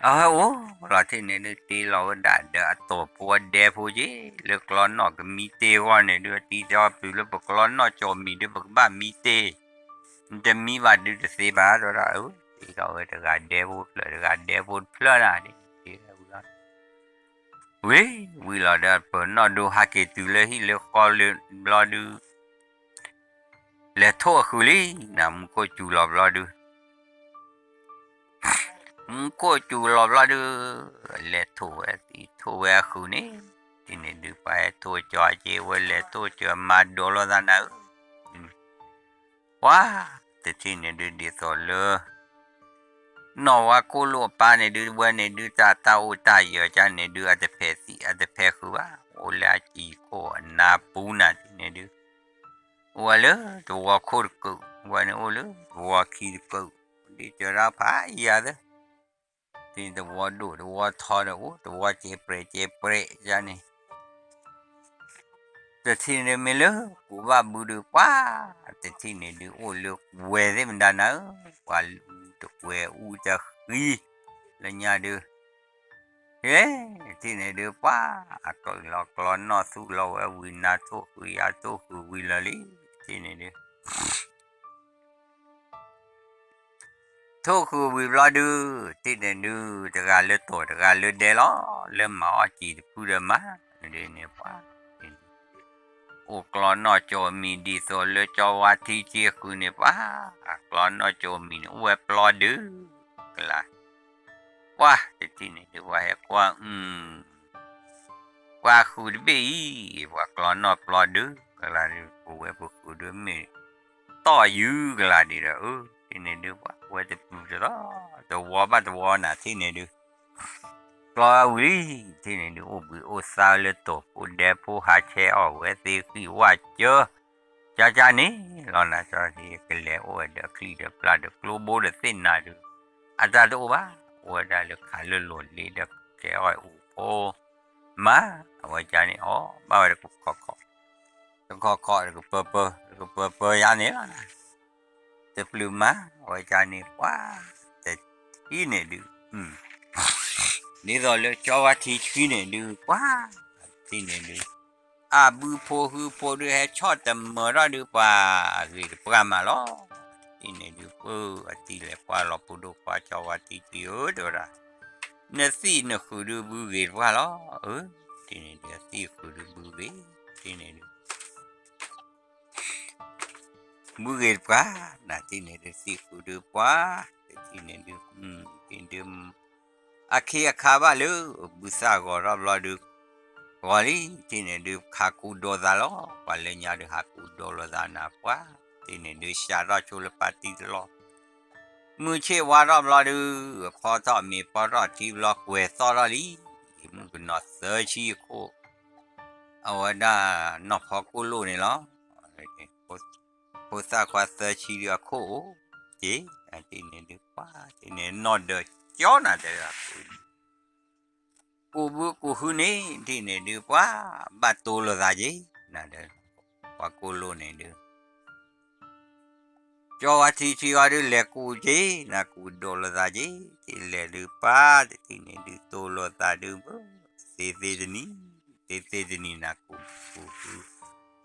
အဝဲအိၣ်လီၤထံၣ်န့ၣ်ဒုး တ့လီၤဝဲဒၣ်ဒီးအတိာ်ဖိအဒဲဖိက့ၤ လၢကျီနီၣ်ကမံတ့အဂီၢ်န့ၣ်ဒုး အတံၤတဲအီၤ ပုၢ်လၢပကျီနီၣ်ကၠီၤမံၤဒုး ပကဘၣ်မံတ့, နတမံဘၣ်ဒုးတသ့ဘၣ် တဲဝဲဒၣ်, အၢ, တ့ထီၣ်ဝဲတဂၤဒဲဖိတဖျၢၣ် တဂၤဒဲဖိတဖျၢၣ်နၤ, တ့ဝဲဝံၤလီၤ, ဝံၤ, ဝံၤလီၤဒီးပၢၤနီၣ်ဒိဟးက့ၤတုၤလၢဟံၣ်လၢဃီလၢဘျီဒုး လဲၤထိၣ်အဃုာ်လံ, နမူခိၣ်စူၤလီၤဘျီဒုး မူခိၣ်စူၤလီၤဘျီဒုး, လဲၤထိၣ်ဝဲသံထိၣ်ဝဲအဃုာ်န့ၣ်, တံၤန့ၣ်ဒုး ပှၤဟဲထိၣ်ကၠီက့ၤဝဲ လဲၤထိၣ်ကၠီမၤဒိးလိာ်သးနၤဧၢ, ပှၤ, တထံၣ်န့ၣ်ဒုး ဒ်သိးလၢ နီၢ်ဝါကိၣ်လိာ်အပၢ်န့ၣ်ဒုး ဝဲန့ၣ်ဒုး တၢ်တၢ်အိၣ်တၢ်ယၢၤကန့ၣ်ဒုး အတဖဲးသံ အတဖဲးဃုာ်ဘၣ်, အိၣ်လၢအစံာ်ခိၣ်အနါပူၤနၤ တံၤန့ၣ်ဒုး အိၣ်ဝဲလၢသဝီခိၣ်တကုာ်, ဝဲန့ၣ်အိၣ်လၢသဝီခံတကုာ်, ဒ်တဲဒၣ်ဖးယၤသၢ, သဝီဒိၣ်သဝီထီဒီးအိၣ် သဝီကဲပြဲးကဲပြဲးယန့ၣ် တထံၣ်န့ၣ်မ့ၢ်လၢကူးဘၣ်ဘုဒုးပှၤ, တထံၣ်န့ၣ်ဒုးအိၣ်လၢဝဲသ့ၣ်မတၤနၤဧၢ, ပှၤလူတကွဲးအူတဃံ, လၢညါဒုး, ဟဲ, တထံၣ်န့ၣ်ဒုးပှၤ, အကလီၤကျီနီၢ်သူၣ်လီၤဝဲဝံၤနၤထိၣ်ဃုာ်ယၤထိၣ်ဃုာ်ဝံၤလၢာ်လံ, တထံၣ်န့ၣ်ဒုး ထိၣ်ဃုာ်ဝံၤဘျီဒုး, တထံၣ်န့ၣ်ဒုး တဂၤလၢတိာ်တဂၤလၢဒဲလီၤ, လၢမၤအီၣ်စံာ်တဖုဒီးမၤ, ဒ်န့ၣ်ပှၤ, အိၣ်ကျီနီၢ်ကၠီၤမံၤဒ်သိးလၢကၠီဝါထံက့ဃုာ်န့ၣ်ပှၤ, ကျီနီၢ်ကၠီၤမံၤန့ၣ်အိၣ်ဝဲပျီဒုး, ကလၤ ပှၤ, တထံၣ်န့ၣ်ဒုးပှၤဟဲကွၢ်, ပှၤဃုာ်တဘ့ၣ်အံၤ, ပှၤကျီနီၢ်ပျီဒုး, ကလၤဒုး ပဝဲပဃုာ်ဒုးမ့ၢ် တီၢ်ယုၢ်ကလၤဒုးဒီး, အၢ, တထံၣ်န့ၣ်ဒုးပှၤဝဲတပျုာ်တလီၤ, သဝီဘၣ်သဝီနၤ တထံၣ်န့ၣ်ဒုး ကျီဝံၤလံ, တထံၣ်န့ၣ်ဒုး အိၣ်ဘှံးအိၣ်သါလၢတိာ်ဖိဒဲဖိဟးဆဲအီၣ်ဝဲသ့ၣ်ဃံၣ်ဝၣ်ကၢ, ကၠါကၠါန့ၣ်လီၤနၤ, ကၠီကလဲၤအိၣ်ဝဲဒီးအချံၣ်ဒီးပျၢ်ဒီးကျိဘိဒီးသ့ၣ်နၤဒုး, အတၢ်တအိၣ်ဘၣ်, အိၣ်ဝဲဒၣ်လၢခးလၢလိၤလ့ဒီးကဲအီၣ်အိၣ်ဖိ, မၤ, အဝဲကၠါန့ၣ်အီၣ်ဘၣ်ဝဲတကခီၣ်ခီၣ် တခီၣ်ခီၣ်တကပၢပၢ, တကပၢပၢယါန့ၣ်လီၤ, တပျုာ်မၤ, အဝဲကၠါန့ၣ်ပှၤ, တထံၣ်န့ၣ်ဒုး, ဒ်သိးလၢကၠီဝါထံဆှံန့ၣ်ဒုးပှၤ, တထံၣ်န့ၣ်ဒုး, အဘုဖိဟုဖိဒုးဟဲဆီၣ်တမၢထီၣ်ဒုးပှၤ, အဂ့ၤတပှၢ်မးလီၤ, တထံၣ်န့ၣ်ဒုးပှၤ, အထံၣ်လဲၤပှၤလီၤဖိဒိၣ်ခွါကၠီဝါထံဆှံဧၢ တဲဝဲဒၣ်, နသံၣ်နဃုာ်ဒုးဘုဂ့ၤတပှၢ်လီၤ, အၢ, တထံၣ်န့ၣ်ဒုး အသံၣ်ဃုာ်ဒုးဘုဂ့ၤ, တထံၣ်န့ၣ်ဒုး ဘုဂ့ၤတပှၢ်, နတထံၣ်န့ၣ်ဒုးသံၣ်ဃုာ်ဒုးပှၤ, တထံၣ်န့ၣ်ဒုး, တထံၣ်ဒုး, အခ့အခါဘၣ်လၢ, ဘုသၣ်ဂီၤထီၣ်ဘျီဒုး, ဂီၤလံ, တထံၣ်န့ၣ်ဒုး ခးကူဒိးသးလီၤ, ပှၤလၢညါဒုးဟးကူဒိးလိာ်သးနၤပှၤ, တထံၣ်န့ၣ်ဒုး စှၤထီၣ်ဆိလၢပၢ်တံၢ်တလီၢ်, မုၢ်ဆ့ၣ်ဝါထီၣ်ဘျီဒုး, အခီထီၣ်မ့ၤဖီထီၣ်ထံဘျီကွဲၤသီၣ်ထီၣ်လံ, မုၣ်ကနီၤသၢဆံအခိၣ်, အဝဲဒၣ်နီၢ်ဖီကိၣ်လိၣ်န့ၣ်လီၤ. ဖိသၣ်ခွါသၢဆံဒုအခိၣ်အိၣ်က့ၤ, နတထံၣ်န့ၣ်ဒုးပှၤ, တထံၣ်န့ၣ်နီၢ်ဒၢကၠီနၤဒီး ကူးဘုကူးဟုန့ၣ် တထံၣ်န့ၣ်ဒုးပှၤ, ဘၣ်တိၢ်လိာ်သးက့ၤ, နဒီး, ပှၤကိၣ်လိၣ်န့ၣ်ဒုး ကၠီဝါထံဆံအီၤဒုးလဲၤကူးက့ၤ, နကူးဒိၣ်လိာ်သးက့ၤ, တထံၣ်လဲၤဒုးပှၤ, တထံၣ်န့ၣ်ဒုးတိၢ်လိာ်သးဒုးဘၣ်, သ့သ့တနံၤ, သ့သ့တနံၤနကူးကူးဟု,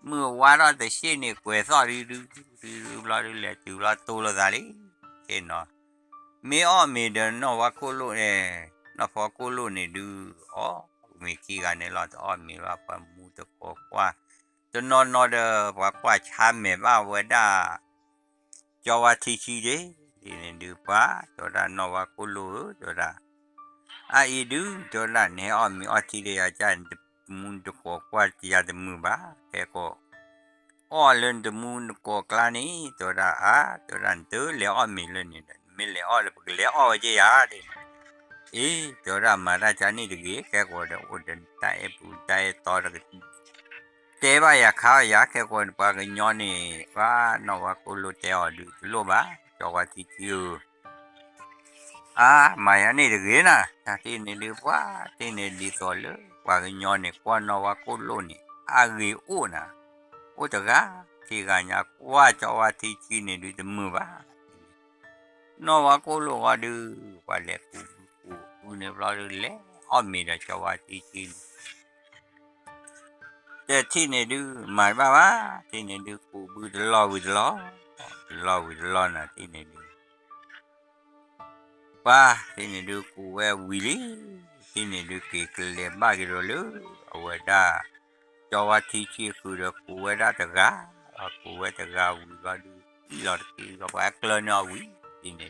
မုၢ်ဝါထီၣ်တဆံန့ၣ်ကွဲးသီၣ်ဒုးဒုး, ဒုးဒုးဘျီဒုးလဲၤတုၤဘျီတိၢ်လိာ်သးလံ, က့နီၤ, မ့ၢ်အီၣ်မ့ၤဒီးနီၢ်ဝါကိၣ်လိၣ်န့ၣ်, နီၢ်ဖီကိၣ်လိၣ်န့ၣ်ဒုး, အီၣ်မ့ၤခံဂၤန့ၣ်လီၤ, တအီၣ်မ့ၤဘၣ်ပှၤမူတကိးကွၢ်, တနီၤနီၤဒီးပှၤကွၢ်ဆါမဲာ်ဘၣ်ဝဲဒၣ် ကၠီဝါထံဆံက့ၤ, တထံၣ်န့ၣ်ဒုးပှၤ, တဲဝဲဒၣ်နီၢ်ဝါကိၣ်လိၣ်ဧၢ, တဲဝဲဒၣ်, အအံၤဒုး, တဲဝဲဒၣ် နဟဲအီၣ်မ့ၤအီထံဒီးယၤ, တမူတကိးကွၢ်ယၤတမုာ်ဘၣ်, ခဲကိး, အီၣ်လၢနတမူနကိးကျါန့ၣ်, တဲဝဲဒၣ်အါ, တဲဝဲဒၣ်နတလဲၤအီၣ်မ့ၤလၢန့ၣ်ဒီး နမ့ၢ်လဲၤအီၣ်လၢပကလဲၤအီၣ်ဝဲက့ၤယၤဒ်န့ၣ်, အ့, တဲဝဲဒၣ်မၤတၢ်ကန့ၣ်တဂ့ၤ, ခဲကိးဒီးအိၣ်ဒီးတၢ်အဲၣ်ပူၤတၢ်အဲၣ်တီတက တဲဘၣ်ယၤခါအီၤယၤ, ခဲကိးန့ၣ်ပှၤကညီန့ၣ်, ပှၤနီၢ်ဝါကိၣ်လိၣ်တဲအီၤဒုးတလိၣ်ဘၣ်, ကၠီဝါထံဆံဧၢ, အါ, မၤယၤန့ၣ်တဂ့ၤနၤ, တထံၣ်န့ၣ်ဒုးပှၤ, တထံၣ်န့ၣ်ဒ်သိးလၢပှၤကညီန့ၣ် ကွၢ်နီၢ်ဝါကိၣ်လိၣ်န့ၣ် အဂ့ၤအိၣ်နၤ, အိၣ်တဂၤ, ခံဂၤညါကွၢ်ကၠီဝါထံဆံန့ၣ်ဒုးတမုာ်ဘၣ်, နီၢ်ဝါကိၣ်လိၣ်ဝဲဒုး, ပှၤလဲၤကူးကူးကူးန့ၣ်ဘျီဒုးလဲၤအီၣ်မ့ၤဒီးကၠီဝါထံဆံန့ၣ် တထံၣ်န့ၣ်ဒုးမၤတဘၣ်ဘၣ်, တထံၣ်န့ၣ်ဒုးကူးဘုတလီၢ်ဝံၤတလီၢ်, တလီၢ်ဝံၤတလီၢ်နၤ, တထံၣ်န့ၣ်ဒုး ပှၤ, တထံၣ်န့ၣ်ဒုးကူးဝဲဝံၤလံ, တထံၣ်န့ၣ်ဒုးက့ၤကလဲၤဘၣ်က့ၤဒီးလၢ အဝဲဒၣ် ကၠီဝါထံဆံဃုာ်ဒီးကူးဝဲဒၣ်တဂၤ, ကူးဝဲတဂၤဝံၤဘျီဒုး အံၣ်လီၤတက့ၢ်, ပှၤဟဲကျၢန့ၢ်အီၤ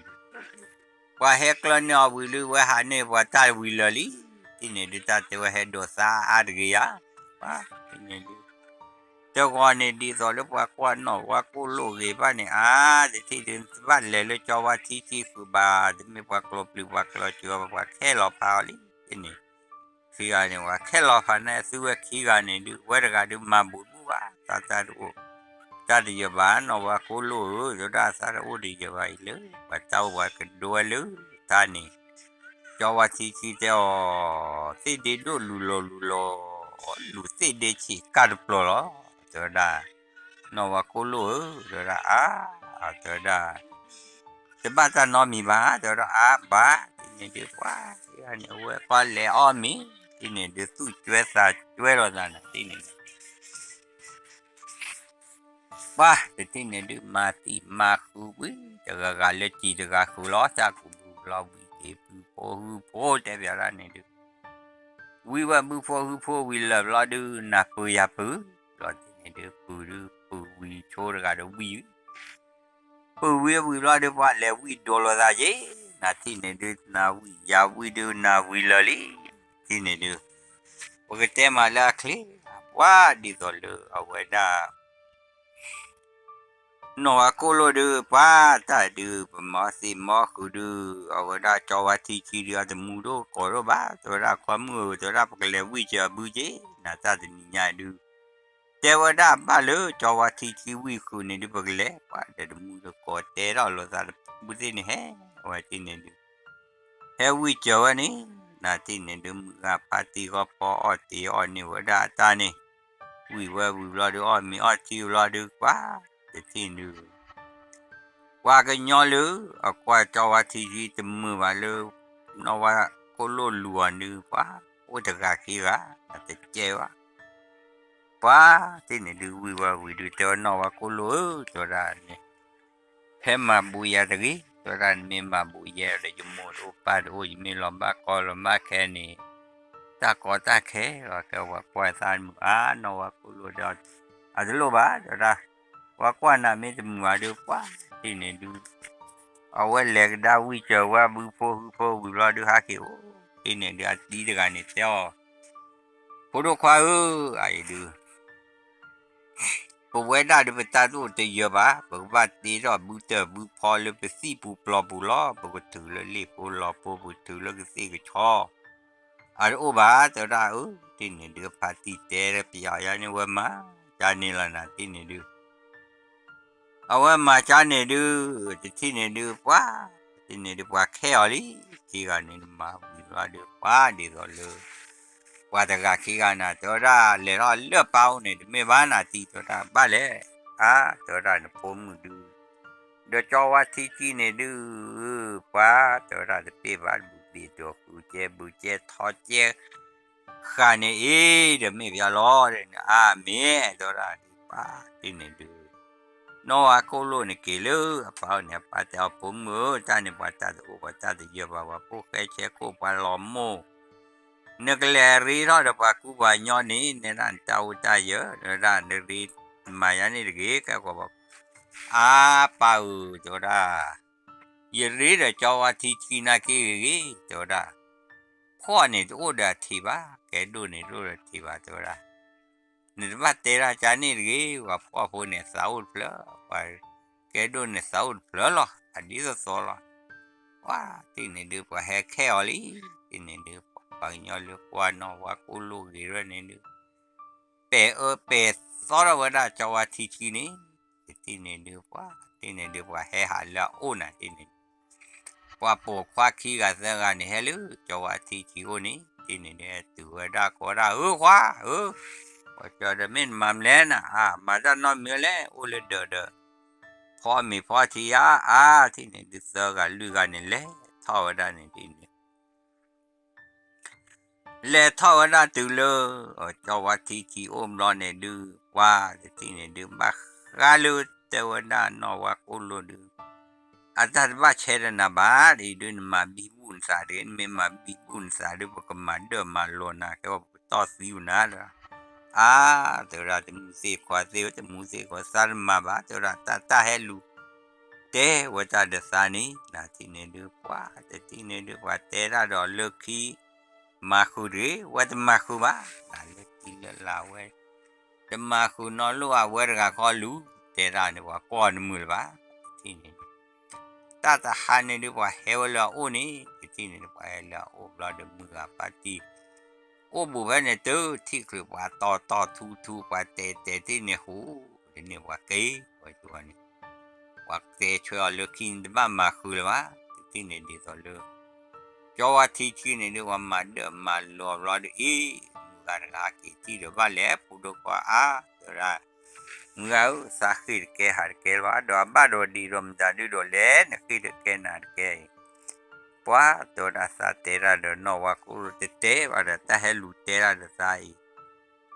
ဝံၤ, တထံၣ်န့ၣ်ဒုး ပှၤဟဲကျၢန့ၢ်အီၤဝံၤလၢဝဲဟးန့ၢ်ပှၤတၢ်ဝံၤလၢာ်လံ, တထံၣ်န့ၣ်ဒုး တၢ်တဲဝဲဟဲဒိးသါအါတဂ့ၤယၤ, ပှၤ, တထံၣ်န့ၣ်ဒုး တဂီၤန့ၣ်ဒ်သိးလၢပှၤကွၢ်နီၢ်ဝါကိၣ်လိၣ်ဂ့ၤဘၣ်န့ၣ်, အါ, တထံၣ်ဒုး တဘၣ်လဲၤလၢကၠီဝါထံဆံဃုာ်ဘၣ်, တမ့ၢ်ပှၤကျိၤပျုၤပှၤကျိၤစှၤဘၣ်, ပှၤခဲလီၤဖးအီၤလံ, တထံၣ်န့ၣ် ခံဂၤန့ၣ် ပှၤခဲလီၤဖးန့ၣ် သုဝဲခံဂၤန့ၣ်ဒုး ဝဲတဂၤဒုးမၤဘူးဘူးဘၣ်, တၢ်တအိၣ်, တၢ်တယၢၤဘၣ်, နီၢ်ဝါကိၣ်လိၣ်ဧၢ, တဲဝဲဒၣ် တၢ်တအိၣ်တယၢၤဘၣ်အံၤလၢ ပှၤတၢ်အိၣ်ပှၤကဒိဝဲလၢတၢ်န့ၣ်, ကၠီဝါထံဆံတဲအီၤ, သ့ၣ်ဒ့ဒိၣ်လူၤလီၤလူၤလီၤ, လူၤသ့ၣ်ဒ့ဆံးကၢ်တပျီၤလီၤ, တဲဝဲဒၣ်, နီၢ်ဝါကိၣ်လိၣ်ဧၢ, တဲဝဲဒၣ် အါ, တဲဝဲဒၣ် တဘၣ်တၢ်နီတမံၤဘၣ်, တဲဝဲဒၣ် အါဘၣ်, တထံၣ်န့ၣ်ဒုးပှၤ, တထံၣ်န့ၣ် အဝဲပှၤလဲၤအီၣ်မ့ၤ, တထံၣ်န့ၣ်ဒုးသူၣ်ကွဲသးကွဲလီၤသးန့ၣ်, တထံၣ်န့ၣ် ပှၤ, တထံၣ်န့ၣ်ဒုးမၤသံမၤဃုာ်ဝံၤ, တဂၤဂၤလၢစံာ်တဂၤဃုာ်လီၤ, တၢ်ကူးဘုဘျီဝံၤက့ၤ ဘုဖိဟုဖိတဲပၠးဒၣ်န့ၣ်ဒုး, ဝံၤဝဲဘုဖိဟုဖိဝံၤလၢာ်ဘျီဒုး နၢ်ပၢၢ်ယၤပုၢ်, ဘျီတထံၣ်န့ၣ်ဒုး ပုၢ်ဒုး ပုၢ်ဝံၤဆိတဂၤဒီးဝံၤ ပုၢ်ဝံၤဝံၤဘျီဒုး ပှၤလဲၤဝံၣ်ဒိးလိာ်သးက့ၤ, နၤတထံၣ်န့ၣ်ဒုး နၤဝံၣ်ယၤဝံၣ်ဒုး နၤဝံၤလၢာ်လံ, တထံၣ်န့ၣ်ဒုး ပကတဲမးလၢအချ့, ပှၤဒ်သိးလၢအဝဲဒၣ် နီၢ်ဝါကိၣ်လိၣ်ဒုး ပှၤတၢ်ဒုး ပမၤသံမၤဃုာ်ဒုး အဝဲဒၣ်ကၠီဝါထံဆံဒုး အတမူဒိၣ်ကိးဒိၣ်ဘၣ်, တဲဝဲဒၣ် ခွါမုၣ်ဧၢ, တဲဝဲဒၣ် ပကလဲၤဝံၣ်စၢၤအဘုက့ၤ, နၤတၢ်တနံၤညါဒုး တဲဝဲဒၣ်ဘၣ်လၢ ကၠီဝါထံဆံဝံၣ်ဃုာ်န့ၣ်ဒုး ပကလဲၤ, ပှၤဒီးတမူတကိးတဲထီၣ်လိာ်သးတဘုသ့ၣ်န့ၣ်ဟဲ, အဝဲသ့ၣ်န့ၣ်ဒုး ဟဲဝံၣ်စၢၤဝဲန့ၣ်, နၤတထံၣ်န့ၣ်ဒုး မုၢ်ဂၤဖါတံၢ်ဂီၢ်ဖီအီၣ်တ့ၤအီၣ်န့ၢ်ဝဲဒၣ်အတၢ်န့ၣ်, ဝံၣ်ဝဲဝံၤဘျီဒုး အီၣ်မ့ၤအီထံဘျီဒုး ပှၤ, တထံၣ်ဒုး ပှၤကညီလၢ အကွၢ်ကၠီဝါထံဆံတမုာ်ဘၣ်လၢ နီၢ်ဝါကိၣ်လိၣ်လူၤအီၤဒုး ပှၤ, အိၣ်တဂၤခံဂၤ, တကဲဘၣ် ပှၤ, တထံၣ်န့ၣ်ဒုး ဝံၣ်ဝဲဝံၤဒုး တဲဝဲနီၢ်ဝါကိၣ်လိၣ်ဧၢ, တဲဝဲဒၣ်န့ၣ်, ဖဲမၤဘူးယၤတဂ့ၤ, တဲဝဲဒၣ် နမ့ၢ်မၤဘူးယဲဒီး ယမိၢ်တအိၣ်ပၢ်တအိၣ်, ယမ့ၢ်လီၤဘၣ်ကီလီၤဘၣ်ခဲန့ၣ်, တၢ်ကီတၢ်ခဲလီၤခဲ ပှၤကွၢ်သးမုာ်အါ, နီၢ်ဝါကိၣ်လိၣ်ဒီး အတလိၣ်ဘၣ်, တဲဝဲဒၣ်, ပှၤကွၢ်နၤမ့ၢ်တမုာ်ဘၣ်ဒုး ပှၤ, တထံၣ်န့ၣ်ဒုး အဝဲလဲၤကဒါဝံၣ်စၢၤဝဲဘုဖိဟုဖိဝံၤဘျီဒုး ဟးက့ၤအိၣ်, တထံၣ်န့ၣ်ဒုး အတံၤတဂၤန့ၣ်တဲအီၤ ဖိဒိၣ်ခွါဧၢ, အအံၤဒုး ပဝဲဒၣ်ဒုး ပတၢ်တအိၣ်တယၢၤဘၣ်, ပကဘၣ်တ့ထီၣ်ဘုတၢၢ်ဘုဖီလၢပသံၣ်ပူၤပျီပူၤလီၤ, ပကထုးလၢလ့ၣ်ဖိလီၤဖိ, ပကထုးလၢကသ့ၣ်ကဆီ, အတအိၣ်ဘၣ်, တဲဝဲဒၣ်ဧၢ, တထံၣ်န့ၣ်ဒုး ဖါတံၢ်တဲပယီၤယါန့ၣ် ဝဲမၤ, ယါန့ၣ်လီၤနၤ, တထံၣ်န့ၣ်ဒုး အဝဲမၤကၠါန့ၣ်ဒုး, တထံၣ်န့ၣ်ဒုးပှၤ, တထံၣ်န့ၣ်ဒုးပှၤခဲအီၤလံ, ခံဂၤန့ၣ်မၤဝံၤလီၤဒုးပှၤဒ်သိးလၢ ပှၤတဂၤခံဂၤနၤ တဲဝဲဒၣ်လဲၤထီၣ်လၢပၢ်အိၣ်န့ၣ် တမ့ၢ်ဘၣ်နၤတံၤ တဲဝဲဒၣ်ဘၣ်လဲၣ်, အါ တဲဝဲဒၣ်နဖိမုၣ်ဒုး, ဒီးကၠီဝါထံခံန့ၣ်ဒုး, ပှၤ တဲဝဲဒၣ်တပ့ၢ်ဘၣ် ဘုးဘ့ၣ်ဒိးဃုကဲဘုးကဲထီကဲ ဃာ်န့ၣ်အံၤ ဒီးမ့ၢ်ပျါလီၤန့ၣ် အါမ့ၢ် တဲဝဲဒၣ်ဒုးပှၤတထံၣ်န့ၣ်ဒုး နီၢ်ဝါကိၣ်လိၣ်န့ၣ်က့ၤလၢအပၢ်အိၣ်န့ၣ် အပၢ်တဲအီၤ ဖိမုၣ်ဧၢ, တၢ်န့ၣ်ပှၤတၢ်တအိၣ် ပှၤတၢ်တယၢၤဘၣ် ပှၤဖိၣ်ဃဲဆဲခိၣ်ပှၤလီၤမိၢ်, နကလဲၤရ့ထီၣ်ဒီးပှၤကူပှၤညီန့ၣ် နဲဒၣ်နတၢ်အိၣ်တၢ်ယၢၤ တဲဝဲဒၣ် နရ့မၤယၤန့ၣ်တဂ့ၤ ကဲကီးဘၣ်, အါပၢ်ဧၢ တဲဝဲဒၣ် ယရ့ဒီးကၠီဝါထံခံနာ်က့ဂ့ၤဂ့ၤ တဲဝဲဒၣ်, ဖှီၣ်န့ၣ်တအိၣ်ဒီးအထံးဘၣ် ကဲဒိၣ်န့ၣ်တအိၣ်ဒီးအထံးဘၣ် တဲဝဲဒၣ် နတဘၣ်တဲတၢ်ကန့ၣ်တဂ့ၤ, ပှၤဖှီၣ်ဖိန့ၣ်သးအိၣ်တဖျၢၣ်, ပှၤကဲဒိၣ်န့ၣ်သးအိၣ်တဖျၢၣ်လီၤ အဒ်သိးသိးလီၤ, ပှၤတထံၣ်န့ၣ်ဒုး ပှၤဟဲခဲအီၤလံ, တထံၣ်န့ၣ်ဒုး ပှၤကညီလၢကွၢ်နီၢ်ဝါကိၣ်လိၣ်ဂ့ၤရဲၣ်န့ၣ်ဒုး ပဲာ်အၢပဲာ်သီထီၣ်ဝဲဒၣ်ကၠီဝါထံခံန့ၣ်, တထံၣ်န့ၣ်ဒုးပှၤ တထံၣ်န့ၣ်ဒုးပှၤဟဲဟးလၢအအိၣ်နၤတထံၣ်န့ၣ် ပှၤပိာ်ခွါခံဂၤသၢဂၤန့ၣ် ဟဲလၢကၠီဝါထံခံအိၣ်န့ၣ် တထံၣ်န့ၣ်ဒုး ဟဲတုၤဝဲဒၣ်ကိးဒၣ် ဧၢ ခွါဧၢ, ပှၤကၠီဒီး မ့ၢ်နမၤမနုၤလဲၣ်နၤ, အါ မၤတၢ်နီတမံၤလဲၣ် အိၣ်လၢဒၢးဒီး ဖီမ့ၤဖီထံဧါ, အါ တထံၣ်န့ၣ်ဒုးသၢဂၤလွံၢ်ဂၤန့ၣ် လဲၤထီၣ်ဝဲဒၣ်န့ၣ်တထံၣ်န့ၣ် လဲၤထီၣ်ဝဲဒၣ်တုၤလၢ ကၠီဝါထံခံအိၣ်ဘျီန့ၣ်ဒုး ပှၤတထံၣ်န့ၣ်ဒုး ဘၣ်ဃးလၢတဲဝဲဒၣ်နီၢ်ဝါကိၣ်လိၣ်ဒုး အတၢ်တဘၣ်ဆဲးဒီးနၤဘၣ်, ဒ်ဒုးနမၤဘံဘူၣ်နသးတဂ့ၤ, နမ့ၢ်မၤဘံဘူၣ်နသးဒုး ပကမၤဒၢၣ်မၤလီၤနၤ ကဲဝဲပကတီၢ်သံဝဲနၤဒီး, အါ တဲဝဲဒၣ် တမူသ့ၣ်ခွါသ့ၣ်ဝဲ တမူသ့ၣ်ခွါသးတမၤဘၣ် တဲဝဲဒၣ် တၢ်တၢ်ဟဲလူၤ တဲဝဲတၢ်ဒီးသးန့ၣ် နထံၣ်န့ၣ်ဒုး ပှၤတထံၣ်န့ၣ်ဒုး ပှၤတဲတၢ်ဒီးလၢခံ မၤဃုာ်တဂ့ၤ, ဝဲတမၤဃုာ်ဘၣ်, နလၢခံလၢလာ်ဝဲ တမၤဃုာ်နီတလိၣ် အဝဲတဂၤခီလူၤ တဲတၢ်န့ၣ် ပှၤကွၢ်တမုာ်လၢၤဘၣ်, တထံၣ်န့ၣ်ဒုး တၢ်တဟါန့ၣ်ဒုး ပှၤဟဲဝဲလၢအအိၣ်န့ၣ် တထံၣ်န့ၣ်ဒုး ပှၤဟဲလၢအအိၣ်ဘျီဒီး မုၢ်ဂၤဖါတံၢ် အိၣ်ဘူးဖဲန့ၣ် တုၤထံၣ်ချုးပှၤတီတီထူထူ ပှၤတဲာ်တဲာ်တ့ၢ်န့ၣ်ဟူး တန့ၢ်ပှၤက့ၤ ပှၤကၠီန့ၣ် ပှၤတဲာ်ဆွဲအီၤလၢခံန့ၣ် တဘၣ်မၤဃုာ်လၢၤဘၣ်, တထံၣ်န့ၣ်ဒ်သိးလၢ ကၠီဝါထံခံန့ၣ်ဒုး ပှၤမၤဒၢၣ်မၤလီၤဘျီဒီး အ့ မုၢ်ဂၤတဂၤက့ၤထံၣ်ဒီးဘၣ်လဲၤ ပူၤဒိၣ်ကွၢ်အါ တဲဝဲဒၣ် မုၢ်ဂၤဧၢ သးဃ့ၢ်တကဲဟးတကဲလၢၤဘၣ်, ဒီးအဘၣ်ဒီးဒံးဒီးမတၤဒုဒီးလဲၣ် နဃ့ၢ်တကဲနၤတကဲအံၤ, ပှၤတဲဝဲဒၣ် သးတဲတၢ်ဒီးနီၢ်ဝါကိၣ်လိၣ်တတဲဘၣ်ဒီး တၢ်ဟဲလူၤတဲတၢ်ဒီးသးအံ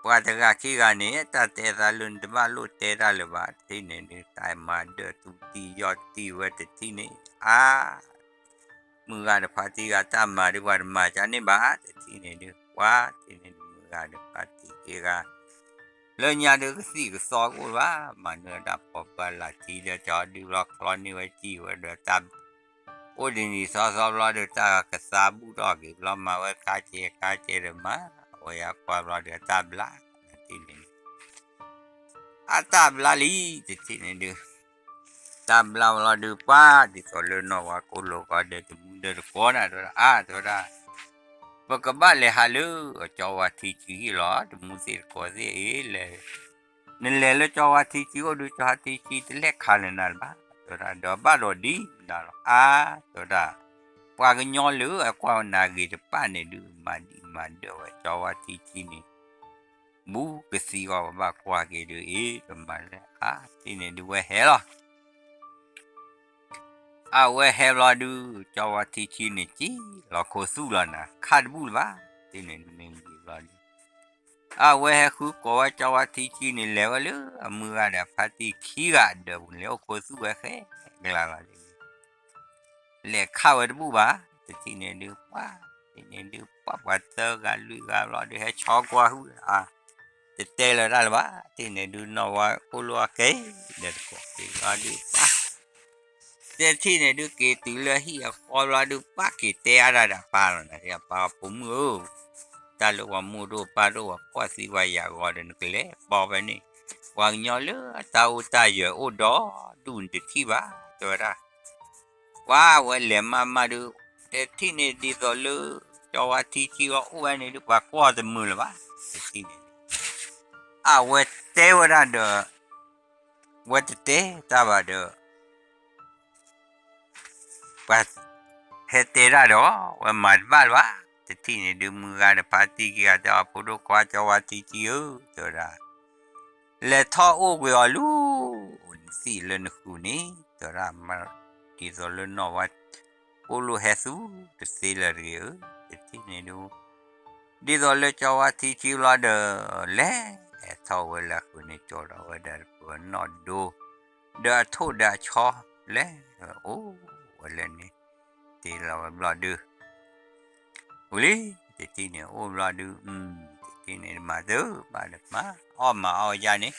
ၤ, ပှၤတဂၤခံဂၤန့ၣ် တၢ်တဲသးလၢနတဘၣ်လိၣ်တဲတၢ်လၢၤဘၣ်, တထံၣ်န့ၣ်ဒုး တၢ်မၤဒၢၣ်သူတံၢ်ယီၢ်တံၢ်ဝဲတထံၣ်န့ၣ် အါ မုၢ်ဂၤဒီးဖါတံၢ်ဂၤတၢ်မၤဒုး ပှၤတမၤကန့ၣ်ဘၣ်, တထံၣ်န့ၣ်ဒုး ပှၤတထံၣ်န့ၣ်ဒုး မုၢ်ဂၤဒီးဖါတံၢ်ခံဂၤ လၢညါဒုးကသံၣ်ကသီကအိၣ်ဘၣ်, မၤနၢၤဒၣ်ပီၤပၢလၢ်ထံဒီး ကၠီဒုးဘျီချီန့ၢ်ဝဲတံၢ်ဝဲဒီးတၢ် အိၣ်ဒ်န့ၣ်သီသီဘျီဒီး တၢ်ကသါဘူၣ်ထီၣ်က့ၤဘျီ မၤဝဲခါကဲခါကဲဒီးမၤ အဝဲယၤကွၢ်ဘျီဒီးတၢ်ဘျါ, တထံၣ်န့ၣ် အတၢ်ဘျါလံ, တထံၣ်န့ၣ်ဒုး တၢ်ဘျါဘျီဒုး ပှၤဒ်သိးလၢနီၢ်ဝါကိၣ်လိၣ်ကီးဒီး တမူဒီးတကိးနၤ တဲဝဲဒၣ် အါ တဲဝဲဒၣ် ပကဘၣ်လဲၤဟးလၢအကၠီဝါထံခံဟံၣ်လီၤ, တမူသ့ၣ်တကိးသ့ၣ်အံၤလဲၤ, နလဲၤလၢကၠီဝါထံခံအိၣ်ဒုး ကၠီဝါထံခံတလဲၤခးလၢနၤလၢၤဘၣ်, တဲဝဲဒၣ် ဒီးဘၣ်ဒီးဒ်နၤလီၤ အါ တဲဝဲဒၣ် ပှၤကညီလၢအကွၢ်နၤဂ့ၤတဖၣ်န့ၣ်ဒုး မၤဒံးမၤဒၢၣ်ဝဲ ကၠီဝါထံခံန့ၣ် ဘူးကသံအီၤ ပဘၣ်ကွၢ်က့ၤဒုးအ့ၣ် ပမၤလၢအါ တထံၣ်န့ၣ်ဒုးဝဲဟဲလီၤ အဝဲဟဲဘျီဒုး ကၠီဝါထံခံန့ၣ် ကံလီၤခိၣ်သူၣ်လီၤနၤ ခါတဘူၣ်လၢၤဘၣ်, တထံၣ်န့ၣ်ဒုးမ့ၢ်ဂ့ၤဘျီဒုး အဝဲဟဲဃုကိးဝဲကၠီဝါထံခံန့ၣ် လဲၤဝဲလၢအမုၢ်ဂၤဒီးဖါတံၢ်ခံဂၤအဒၢးပူၤန့ၣ် လဲၤအိၣ်ခိၣ်သူၣ်ဝဲဃဲကလၤလီၤဒုး လဲၤခးဝဲတဘူၣ်ဘၣ်, တထံၣ်န့ၣ်ဒုးပှၤ, တထံၣ်န့ၣ်ဒုးပှၤ ပှၤသၢဂၤလွံၢ်ဂၤဘျီဒုး ဟဲဆီကွၢ်ဟုၣ်အါ, တတဲလၢၤတၢ်လၢၤဘၣ်, တထံၣ်န့ၣ်ဒုးနီၢ်ဝါကိၣ်လိၣ်အကဲ, ဒီးတကိးက့ၤဘျီဒုးပှၤ တထံၣ်န့ၣ်ဒုးက့ၤတုၤလၢဟံၣ်အဃီဘျီဒုး ပၢ်က့ၤတဲအါဒၣ်ဒီးအပၢ်လီၤနၤ အပၢ်ဖိမုၣ်ဧၢ, တၢ်လၢပှၤမိၢ်ဒိၣ်ပၢ်ဒိၣ်ပှၤကွၢ်သံပှၤယၤဂီၤဒီး နကလဲၤပိာ်ဖဲန့ၣ်, ပှၤကညီလၢအတၢ်အိၣ်တၢ်ယၢၤအိၣ်ဒီးဒူၣ်နတထံၣ်ဘၣ် တဲဝဲဒၣ် ပှၤဝဲလဲၤမးမးဒုး, တထံၣ်န့ၣ်ဒ်သိးလၢ ကၠီဝါထံခံဂၤအိၣ်ဝဲန့ၣ်ဒုး ပှၤကွၢ်တမုာ်လၢၤဘၣ်, တထံၣ်န့ၣ် အဝဲတဲဝဲဒၣ်ဒီး ဝဲတတဲတၢ်ဘၣ်ဒီး ပှၤဟဲတဲတၢ်ဒီး ဝဲမၤတဘၣ်လၢၤဘၣ်. တထံၣ်န့ၣ်ဒုး မုၢ်ဂၤဒီးဖါတံၢ်ခံဂၤတဲအီၤ ဖိဒိၣ်ခွါ ကၠီဝါထံခံဧၢ, တဲဝဲဒၣ်, လဲၤထီၣ်အိၣ်ကွံာ်အီၤလၢ အိၣ်နသံၣ်လၢနဃုာ်န့ၣ်, တဲဝဲဒၣ်, ဒ်သိးလၢနီၢ်ဝါကိၣ်လိၣ်ဟဲသူတသ့လၢၤတဂ့ၤဧၢ, တထံၣ်န့ၣ်ဒုး ဒ်သိးလၢကၠီဝါထံခံဘျီဒီး လဲၤထီၣ်ဝဲလၢအဃုာ်န့ၣ် ကၠီဒီးဝဲဒၣ်ပနီၣ်ဒိ ဒီးအထိၣ်ဒီးအဆီ လဲၤအိၣ်ဝဲလၢန့ၣ် တ့လီၤဝဲဘျီဒုး ဝံၤလံ, တထံၣ်န့ၣ်အိၣ်ဘျီဒုး, တထံၣ်န့ၣ်မၤတဘၣ်ဒီးမၤ အီၣ်မၤအီၣ်ဝဲဒၣ်န့ၣ်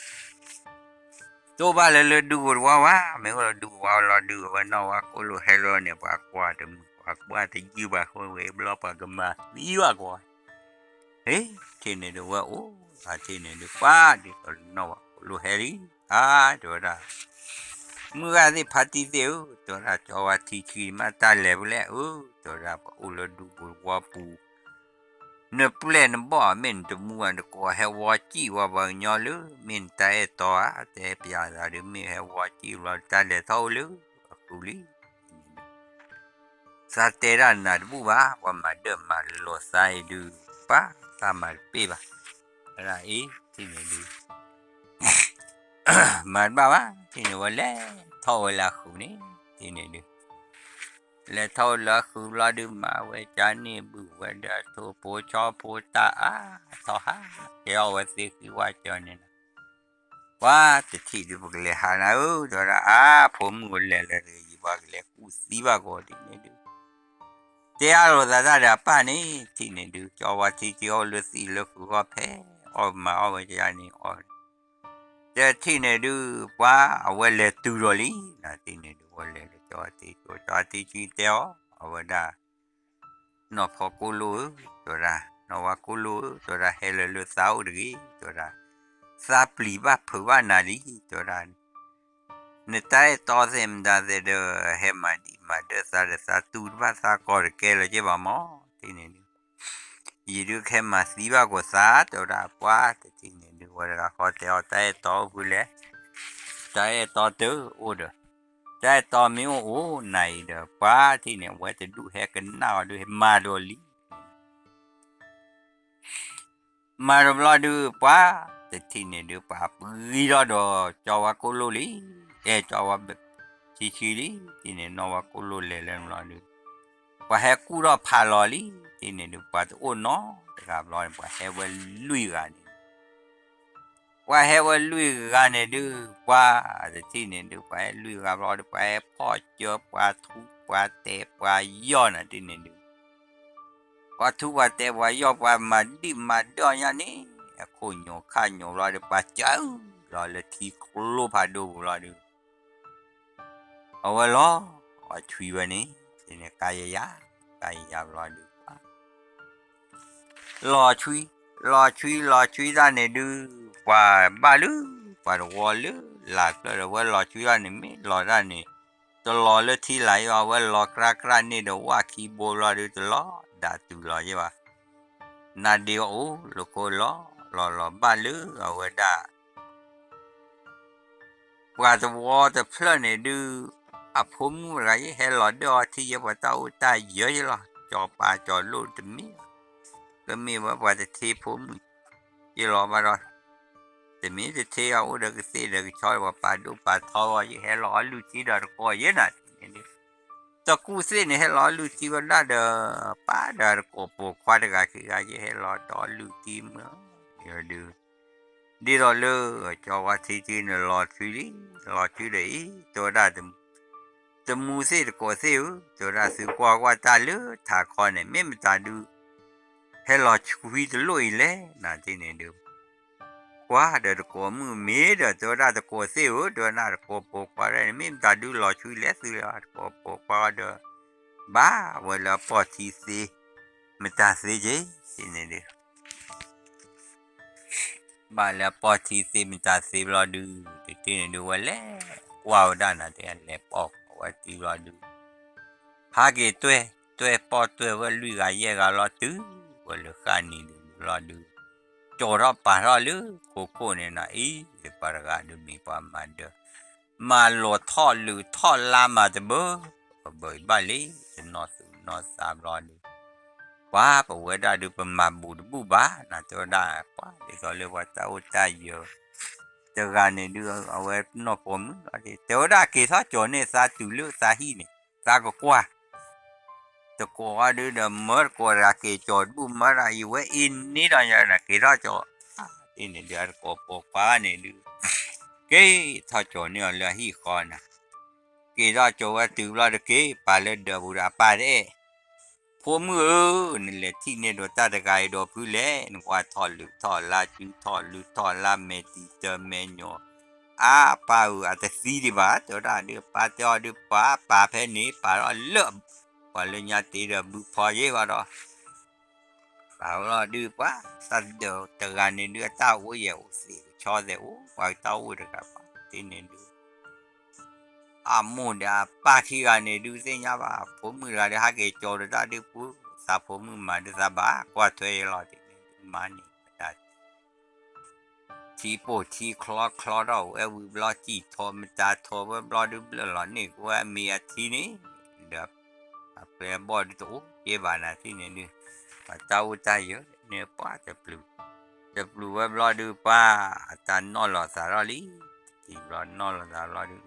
တအိၣ်ဘၣ်လၢလၢဒူကဝါဝါ, မ့ၢ်အိၣ်လၢဒူကဝါဝါလီၤဒုး အဝဲနီၢ်ဝါကိၣ်လိၣ်ဟဲလၢန့ၣ် ပှၤကွၢ်တမုာ် ပှၤကွၢ်တယုၢ်ဘၣ်ဃိဝဲဘျီ ပှၤကမၤသံဘၣ်ကွၢ်, ဟ့ၣ်, ထံၣ်န့ၣ်ဒုးဝဲအိၣ်, အထံၣ်န့ၣ်ဒုး ပှၤဒ်သိးလၢနီၢ်ဝါကိၣ်လိၣ်ဟဲလံ, အါ, တဲဝဲဒၣ် မုၢ်ဂၤသ့ၣ်ဖါတံၢ်သ့ၣ်ဧၢ, တဲဝဲဒၣ် ကၠီဝါထံခံမ့ၢ်တၢ်လဲၤဖဲလဲၣ်ဧၢ, တဲဝဲဒၣ် ပှၤအိၣ်လၢဒူပူၤဝါပူၤ, နပျဲၢ်နဘီၣ်မ့ၢ်နတမူအတကိး ဟဲဝီစံၣ်ဝဲပှၤကညီလၢ မ့ၢ်နတၢ်အဲၣ်တီဧါ, တဲပျးသးဒုး မ့ၢ်ဟဲဝီစံၣ်ဘျီ တၢ်လဲၤထီၣ်အိၣ်လၢအဃုာ်လံ သးတဲဒၣ်နၤတဘူၣ်ဘၣ်, ပှၤမၤဒၢၣ်မၤလိာ်သးအံၤဒုး ပှၤသးမၤတပ့ၢ်ဘၣ်, ဝဲဒၣ်အံၤ ထံၣ်န့ၣ်ဒုး မၤတဘၣ်ဘၣ်, ထံၣ်န့ၣ်ဝဲလဲၤထီၣ်ဝဲလၢအဃုာ်န့ၣ်, ထံၣ်န့ၣ်ဒုး လဲၤထီၣ်ဝဲလၢအဃုာ်ဘျီဒုး မၤဝဲကန့ၣ် ဘုၣ်ဝဲဒီးထိၣ်ဖိဆီဖိ တၢ်အါထီၣ်ဟး ကဲအီၣ်ဝဲသ့ဃံဝါကၢၤန့ၣ်လီၤ. ပှၤတထံၣ်ဒုး ပကလဲၤဟးနၤဧၢ, တဲဝဲဒၣ် အါ ဖိမုၣ်ဝဲလဲၤလၢတဂ့ၤ ယပှၤကလဲၤကူၣ်သံဘၣ်ကီးဒ်န့ၣ်ဒုး တဲအါလိာ်သးတၢ်ဒီးအပၢ်န့ၣ်, ထံၣ်န့ၣ်ဒုး ကၠီဝါထံထံအိၣ်လၢသံၣ်လၢဃုာ်ဃီဖဲ အီၣ်မၤအီၣ်ဝဲကန့ၣ်အီၣ်, တထံၣ်န့ၣ်ဒုး ပှၤအဝဲလဲၤတုၤဒီးလံ, နထံၣ်န့ၣ်ဒုး ဝဲလဲၤလၢကၠီဝါထံထံ ကၠီဝါထံထံတဲအီၤ အဝဲဒၣ် နီၢ်ဖီကိၣ်လိၣ်ဧၢ, တဲဝဲဒၣ် နီၢ်ဝါကိၣ်လိၣ်ဧၢ, တဲဝဲဒၣ် ဟဲလၢလၢသးအိၣ်တဂ့ၤ, တဲဝဲဒၣ် သးပျံၤဘၣ်ဖုးဘၣ်နၤလံ, တဲဝဲဒၣ် နတၢ်အဲၣ်တီသ့ၣ်မတၤသ့ၣ်ဒီး ဟဲမၤဒံးမၤဒၢၣ်သးဒီး သးတူၢ်တဘၣ်သးကီၢ်တကဲလၢၤက့ဘၣ်မး, ထံၣ်န့ၣ်ဒုး ယံၤဒုးကဟဲမၤသံဘၣ်ကီးသး, တဲဝဲဒၣ် ပှၤတထံၣ်န့ၣ်ဒုး ဝဲတဂၤဃီတဲအီၤ တၢ်အဲၣ်တီအိၣ်ဖုလဲၣ်, တၢ်အဲၣ်တီတအိၣ်ဒီး တၢ်အဲၣ်တီမ့ၢ်အိၣ်အိၣ်နၤအံၤဒီး ပှၤထံၣ်န့ၣ် အဝဲတဒူၣ်ဟဲကနၣ်အီၤဒုး ဟဲမၤဒီးလံ မၤတဘျီဒုး ပှၤတထံၣ်န့ၣ်ဒုး ပှၤပှံၤထီၣ်ဒီး ကၠီဝါကိၣ်လိၣ်လံ, အဲၣ်ကၠီဝါထံထံလံ, ထံၣ်န့ၣ်နီၢ်ဝါကိၣ်လိၣ်လဲၤလၢဘျီဒုး ပှၤဟဲကူၣ်ထီၣ်ဖးလီၤလံ, ထံၣ်န့ၣ်ဒုး ပှၤတအိၣ်နီတဂၤဘျီန့ၣ် ပှၤဟဲဝဲလွံၢ်ဂၤန့ၣ် ပှၤဟဲဝဲလွံၢ်ဂၤန့ၣ်ဒုး ပှၤတထံၣ်န့ၣ်ဒုး ပှၤဟဲလွံၢ်ဂၤဘျီဒီး ပှၤဟဲဖီၣ်ကၢ ပှၤထူပှၤတဲာ်ပှၤယီၢ်နၤတထံၣ်န့ၣ်ဒုး ပှၤထူပှၤတဲာ်ပှၤယီၢ် ပှၤမၤဒံးမၤဒၢၣ်ညါန့ၣ် အခိၣ်ညိးခါညိးဘျီဒီး ပှၤကၢလီၤလၢထံကျိဖးဒိၣ်ပူၤဘျီဒုး အဝဲလီၤ အီၤဆွံဝဲန့ၣ် န့ၣ်ကါယယၤ ကါယယၤဘျီဒုး လီၤဆွံ လီၤဆွံ လီၤဆွံတၢ်န့ၣ်ဒုး ပှၤဘၣ်လၢ ပှၤတဝီလၢ လၢ်ကျၢၢ်ဒီး ဝဲလီၤဆွံတၢ်န့ၣ် မ့ၢ်လီၤတၢ်န့ၣ် တလီၤလၢထံလၢ်ယဘၣ် ဝဲလီၤကြၢးကြၢးန့ၣ်ဒီး ဝၣ်ခံဘိဘျီဒုး တလီၤဒၣ်တုၤလီၤယဘၣ် နၤဒ့အိၣ်လၢခိလီၤ လီၤလီၤဘၣ်လၢအဝဲဒၣ် ပှၤတဝီတဖျၢၣ်န့ၣ်ဒုး အဖိမုၣ်တဂၤယဟဲလီၤဒၢၣ်အီထံယဲ ပှၤတၢ်အိၣ်တၢ်ယၢၤယလီၤ ကၠီၤပၤကၠီၤလိၣ်တမ့ၢ်ဘၣ် ကမ့ၢ်ဝဲပှၤတထ့ဖိမုၣ်ယလီၤဘၣ်ဒီး တမ့ၢ်တထ့အအိၣ်ဒီးကသ့ၣ်ဒီးကဆီဒီး ပှၤပာ်ဒိၣ်ပာ်ထီအီၤ ယဟဲလီၤအီလုၢ်ထံဒီးတကိးယဲနၤန့ၣ်ဒုး တကူၣ်သ့ၣ်န့ၣ် ဟဲလီၤအီလုၢ်ထံဝဲဒၣ်ဒီး ပၢ်ဒီးတကိးပိာ်ခွါတဂၤခံဂၤ ယဟဲလီၤတအီလုၢ်ထံမုၢ် ဒုး ဒ်သိးလၢ ကၠီၤဝါထံထံန့ၣ် လီၤဆွံလံ လီၤဆွံဒီးအံၤ တဲဝဲဒၣ် တမူသ့ၣ်တကိးသ့ၣ်ဧၢ တဲဝဲဒၣ် သုကွၢ်ကွၢ်တၢ်လၢထးခီန့ၣ် မ့ၢ်မတၤဒုး ဟဲလီၤဆွံတလိၣ်အံၤလဲၣ် နၤတထံၣ်န့ၣ်ဒုး ကွၢ်ဒီးတကိးမုၣ်မ့ၢ်ဒီး တဲဝဲဒၣ်တကိးသ့ၣ်ဧၢ တဲဝဲဒၣ်တကိးပိာ်ခွါန့ၣ် မ့ၢ်မတၤဒုးလီၤဆွံလဲၣ်သုလၢတကိးပိာ်ခွါဒီး ဘၣ်ဝဲလၢအပီၢ်ထံသ့ မတၤသ့က့ၤ တထံၣ်န့ၣ်ဒုး ဘၣ်လၢအပီၢ်ထံသ့မတၤသ့ဘျီဒုး တထံၣ်န့ၣ်ဒုး ဝဲလဲၤကွၢ်ဝဲဒၣ်နၤ တဲလဲၤပီၢ်ဝဲထံဘျီဒုး ဟးက့ၤတွဲၢ် တွဲၢ်ပီၢ်တွဲၢ်ဝဲလွံၢ်ဂၤယဲၢ်ဂၤလီၤတုၤ ဝဲလၢဃၣ်နံၤဒုးလီၤဒုး ကၠီၤထီၣ်ပာ်ထီၣ်လၢခိခိၣ်န့ၣ်နၤအံၤ ပှၤတဂၤဒုးမ့ၢ်ပှၤမၤဒၢၣ် မၤလီၤထီၣ်လုးထီၣ်လါမၤတဘၢ, ပဘၢအံၤဘၣ်လံ, တနီၢ်သူၣ်နီၢ်သးဘျီဒုး, ပှၤပဝဲဒၣ်ဒုး ပမၤဘူးတဘူၣ်ဘၣ်နၤ တဲဝဲဒၣ်, ပှၤဒ်သိးလၢပှၤတၢ်အိၣ်တၢ်ယၢၤ တဂၤန့ၣ်ဒုး အဝဲနီၢ်ပိာ်မုၣ်လီၤ, တဲဝဲဒၣ်က့ၤထီၣ်ကၠီၤန့ၢ်သးတုၤလၢသးဟံၣ်န့ၣ် သးကကွၢ် တကိးအီၤဒုးဒီး မၢတကိးတဂၤက့ၤကၠီၤတဘူၣ် မၢဒၣ်အံၤဝဲအ့န့ၣ်ဒီးယၤဒီး က့ၤထီၣ်ကၠီၤ, ဒ်န့ၣ်ဒုး အတကိးပိာ်ခွါန့ၣ်ဒုး က့ၤထီၣ်ကၠီၤန့ၢ်အီၤလၢအဟံၣ်ဃီနၤ, က့ၤထီၣ်ကၠီၤဝဲတုၤဘျီတက့ၢ် ပာ်လၢဒၢးပူၤဒီးအပၢ်တအဲၣ်, ဖိမုၣ်ဧၢ, နလဲၤထံၣ်န့ၢ်ဒီးတၢ်တဂၤအံၤဒီးဖုလဲၣ်, နကွၢ်ထီၣ်လုးထီၣ်လါ စုထီၣ်လုးထီၣ်လါ မဲာ်တံၤတၢ်မဲာ်ညိး, အါပၢ်ဧၢ အတသံဒံးဘၣ် တဲဝဲဒၣ်ဒုး ပၢ်တဲအီၤဒုး ပၢ်ပာ်ဖဲန့ၣ် ပာ်ထီၣ်လၢ ပှၤလၢညါတ့ဒီးဘုဖီယ့ၢ်ဘၣ်ဒီး ပာ်ဝဲလီၤဒုး ပှၤတၢ်ဒၢးတဂၤန့ၣ်ဒုး အတၢ်အိၣ်ယဲၢ်အိၣ်သ့ၣ် ကဆီသဲးအိၣ် ပှၤတၢ်အိၣ်တဂၤပှၤတ့န့ၣ်ဒုး အမိၢ်ဒီးအပၢ်ခံဂၤန့ၣ်ဒုး သ့ၣ်ညါဘၣ် ဖိမုၣ်တဂၤဒီး ဟးက့ၤကၠီၤဒီးတၢ်ဒုးပူၤ သးဖိမုၣ်မၤဒုးသးဘၣ် ကွၢ်ထွဲယဲလီၤတ့န့ၣ်ဒုး မၤန့ၢ်ဝဲဒၣ် ထံပိာ်ထံချီချီထီၣ်ဝဲဝံၤဘျီ စံၣ်ထိးမတၤထိးဝဲဘျီဒုး ဘျၢၣ်လီၤန့ၢ်ကဝဲအမ့ၤအထံန့ၣ်, ဒီးအပျဲၢ်အဘီၣ်ဒုးတအိၣ်ကဲဘၣ်နၤထံၣ်န့ၣ်ဒုး, ပှၤတၢ်အိၣ်တၢ်ယၢၤန့ၣ်ပှၤတပျုာ်, တပျုာ်ဝဲဘျီဒုး ပှၤအတၢ်နီၣ်လီၤသးထီၣ်လံ, ထံဘျီနီၣ်လီၤသးဘျီဒုး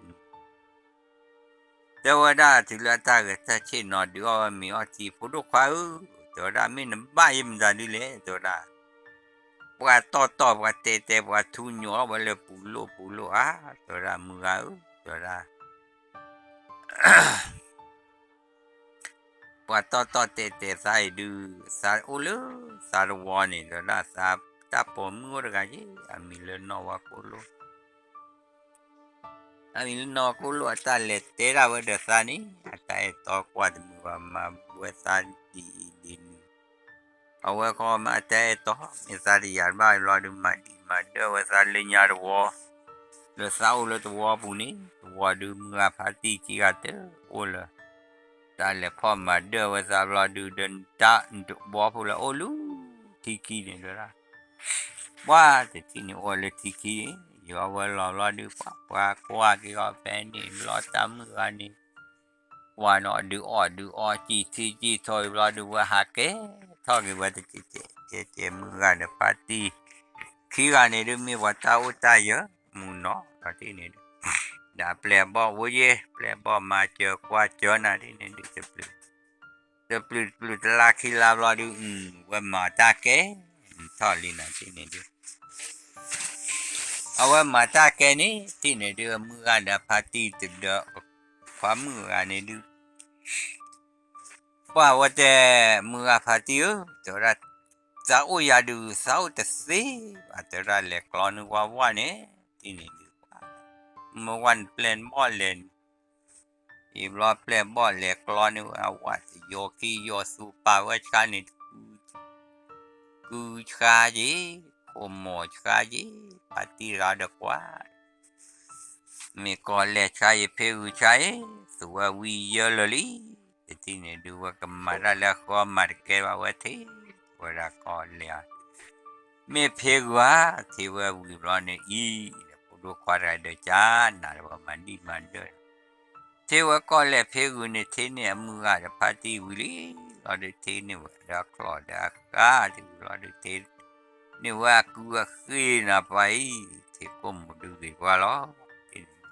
တဲဝဲဒၣ်တုၤလၢအတၢ်ဂဲၤတၢ်ဆ့ၣ်နီၤ ဒုးအီၣ်ဝဲမ့ၤအီထံ ဖိဒိၣ်ခွါဧၢ, တဲဝဲဒၣ် မ့ၢ်နဘၣ်ယဲမတၤဒုးလဲၣ် တဲဝဲဒၣ်, ပှၤတီၢ်တီၢ်ပှၤတဲတဲ ပှၤထူညိးထီၣ်ဝဲလၢပူၤလိၣ်ပူၤလိၣ်ဧါ, တဲဝဲဒၣ် မုၢ်ဂၤဧၢ, တဲဝဲဒၣ် ပှၤတီၢ်တီၢ်တဲတဲသးအံၤဒုး သးအိၣ်လၢသးတဝီန့ၣ် တဲဝဲဒၣ် သးတၢ်ပိာ်မုၣ်အိၣ်တဂၤယ့ၢ် အမံၤလၢနီၢ်ဝါကိၣ်လိၣ် အမံၤလၢနီၢ်ဝါကိၣ်လိၣ် အတၢ်လဲၤတဲဒၣ်ဝဲဒီးသးန့ၣ် အတၢ်အဲၣ်တီကွၢ်တမုာ်ဘၣ် မၤဝဲသးဒ်အံၤဒ်နုၤ, အဝဲဃီမ့ၢ်အတၢ်အဲၣ်တီ မ့ၢ်သးတယာ်တဘၣ်ဘျီဒုး မၤဒံးမၤဒၢၣ်ဝဲသးလၢညါတဝီ, လၢသးအိၣ်လၢတဝီပူၤန့ၣ် တဝီဒုး မုၢ်ဂၤဖါတံၢ်ခံဂၤတအိၣ်လၢၤ တၢ်လဲၤဖီၣ်မၤဒၢၣ်ဝဲသးဘျီဒုး ဒီးတၢ်တဝီဖိလၢအိၣ်လၢထံခံန့ၣ်တဲဒၣ်, ပှၤတထံၣ်န့ၣ်အိၣ်လၢထံခံန့ၣ် ယွၤဝဲလီၤဘျီဒုး ပှၤပှၤကွၢ်က့ၤအီၤဖဲန့ၣ်ဘျီ တၢ်မုၢ်ဂၤန့ၣ် ပှၤနီၣ်ဒုးအီၣ်ဒုးအီ စံၣ်ထံစံၣ်ထီၣ်အံၤဘျီဒုး ဝဲဟးကဲထီၣ်က့ၤဝဲတကဲးကဲး မုၢ်ဂၤဒီးဖါတံၢ်ခံဂၤန့ၣ်ဒုး မ့ၢ်ပှၤတၢ်အိၣ်တၢ်ယၢၤ မုၢ်နီၢ်ထံၣ်န့ၣ်ဒုး ဒီးပျဲၢ်ဘီၣ်အိၣ်ယဲၢ် ပျဲၢ်ဘီၣ်မၤစၢၤကွၢ်စၢၤနၤထံၣ်န့ၣ်ဒုး တပျုာ် တပျုာ်တပျုာ်တလါခံလါဘျီဒုး ဝဲမၤတၢ်ကဲ ထီၣ်လံနၤထံၣ်န့ၣ်ဒုး အဝဲမၤတၢ်ကဲန့ၣ် ထံၣ်န့ၣ်ဒုး မုၢ်ဂၤဒီးဖါတံၢ်တဒၢး ခွါမုၣ်ဂၤန့ၣ်ဒုး ပှၤဝဲတဲ မုၢ်ဂၤဖါတံၢ်ဧၢ တဲဝဲဒၣ် သးအိၣ်ယၤဒုး သးအိၣ်တသ့ဘၣ် တဲဝဲဒၣ် လဲၤကျီန့ၢ်ဝဲဝဲန့ၣ် ထံၣ်န့ၣ်ဒုး မ့ၢ်ဝဲနပျဲၢ်ဘီၣ်လဲၤ အံၤဘျီပျဲၢ်ဘီၣ်လဲၤကျီန့ၢ်ဝဲအဝဲ တယီၤခံယီၤသူပာ်ဝဲဆှါန့ၣ် ကုဆှါက့ၤ ခိၣ်မိၢ်ဆှါက့ၤ ဖါတံၢ်တဂၤဒီးကွၢ် မ့ၢ်ကီၢ်လဲၢ်ဆှါအံၤ ဖ့ဂုၤဆှါအံၤ သူဝဲဝံၤယၢလၢာ်လံ တထံၣ်န့ၣ်ဒုး ဝဲကမၤတၢ်လၢအဃီမၤတကဲဘၣ်ဝဲထံၣ် ဝဲဒၣ်ကီၢ်လဲၢ် မ့ၢ်ဖ့ဂုၤဧါ ထံၣ်ဝဲဝံၤဘျီန့ၣ်အံၤ ဖိဒိၣ်ခွါတဂၤဒီးကၢ်နၤဒီးဝဲမၤဒံၣ်မၤဒၢၣ် ထံၣ်ဝဲကီၢ်လဲၢ်ဖ့ဂုၤန့ၣ် ထံၣ်န့ၢ်အမုၢ်ဂၤဒီးဖါတံၢ်ဝံၤလံ လီၤဒုးထံၣ်န့ၢ်ဝဲဒီးအချီၣ်ဒီးအဃၢ်တဝံၤလီၤဒုးထံၣ်န့ၢ်ဝဲအကုအဃ့နၤပှၤအံၤ ထံၣ်ကိၣ်မူၤဒုဂ့ၤပှၤလီၤ ဖါတံၢ်တ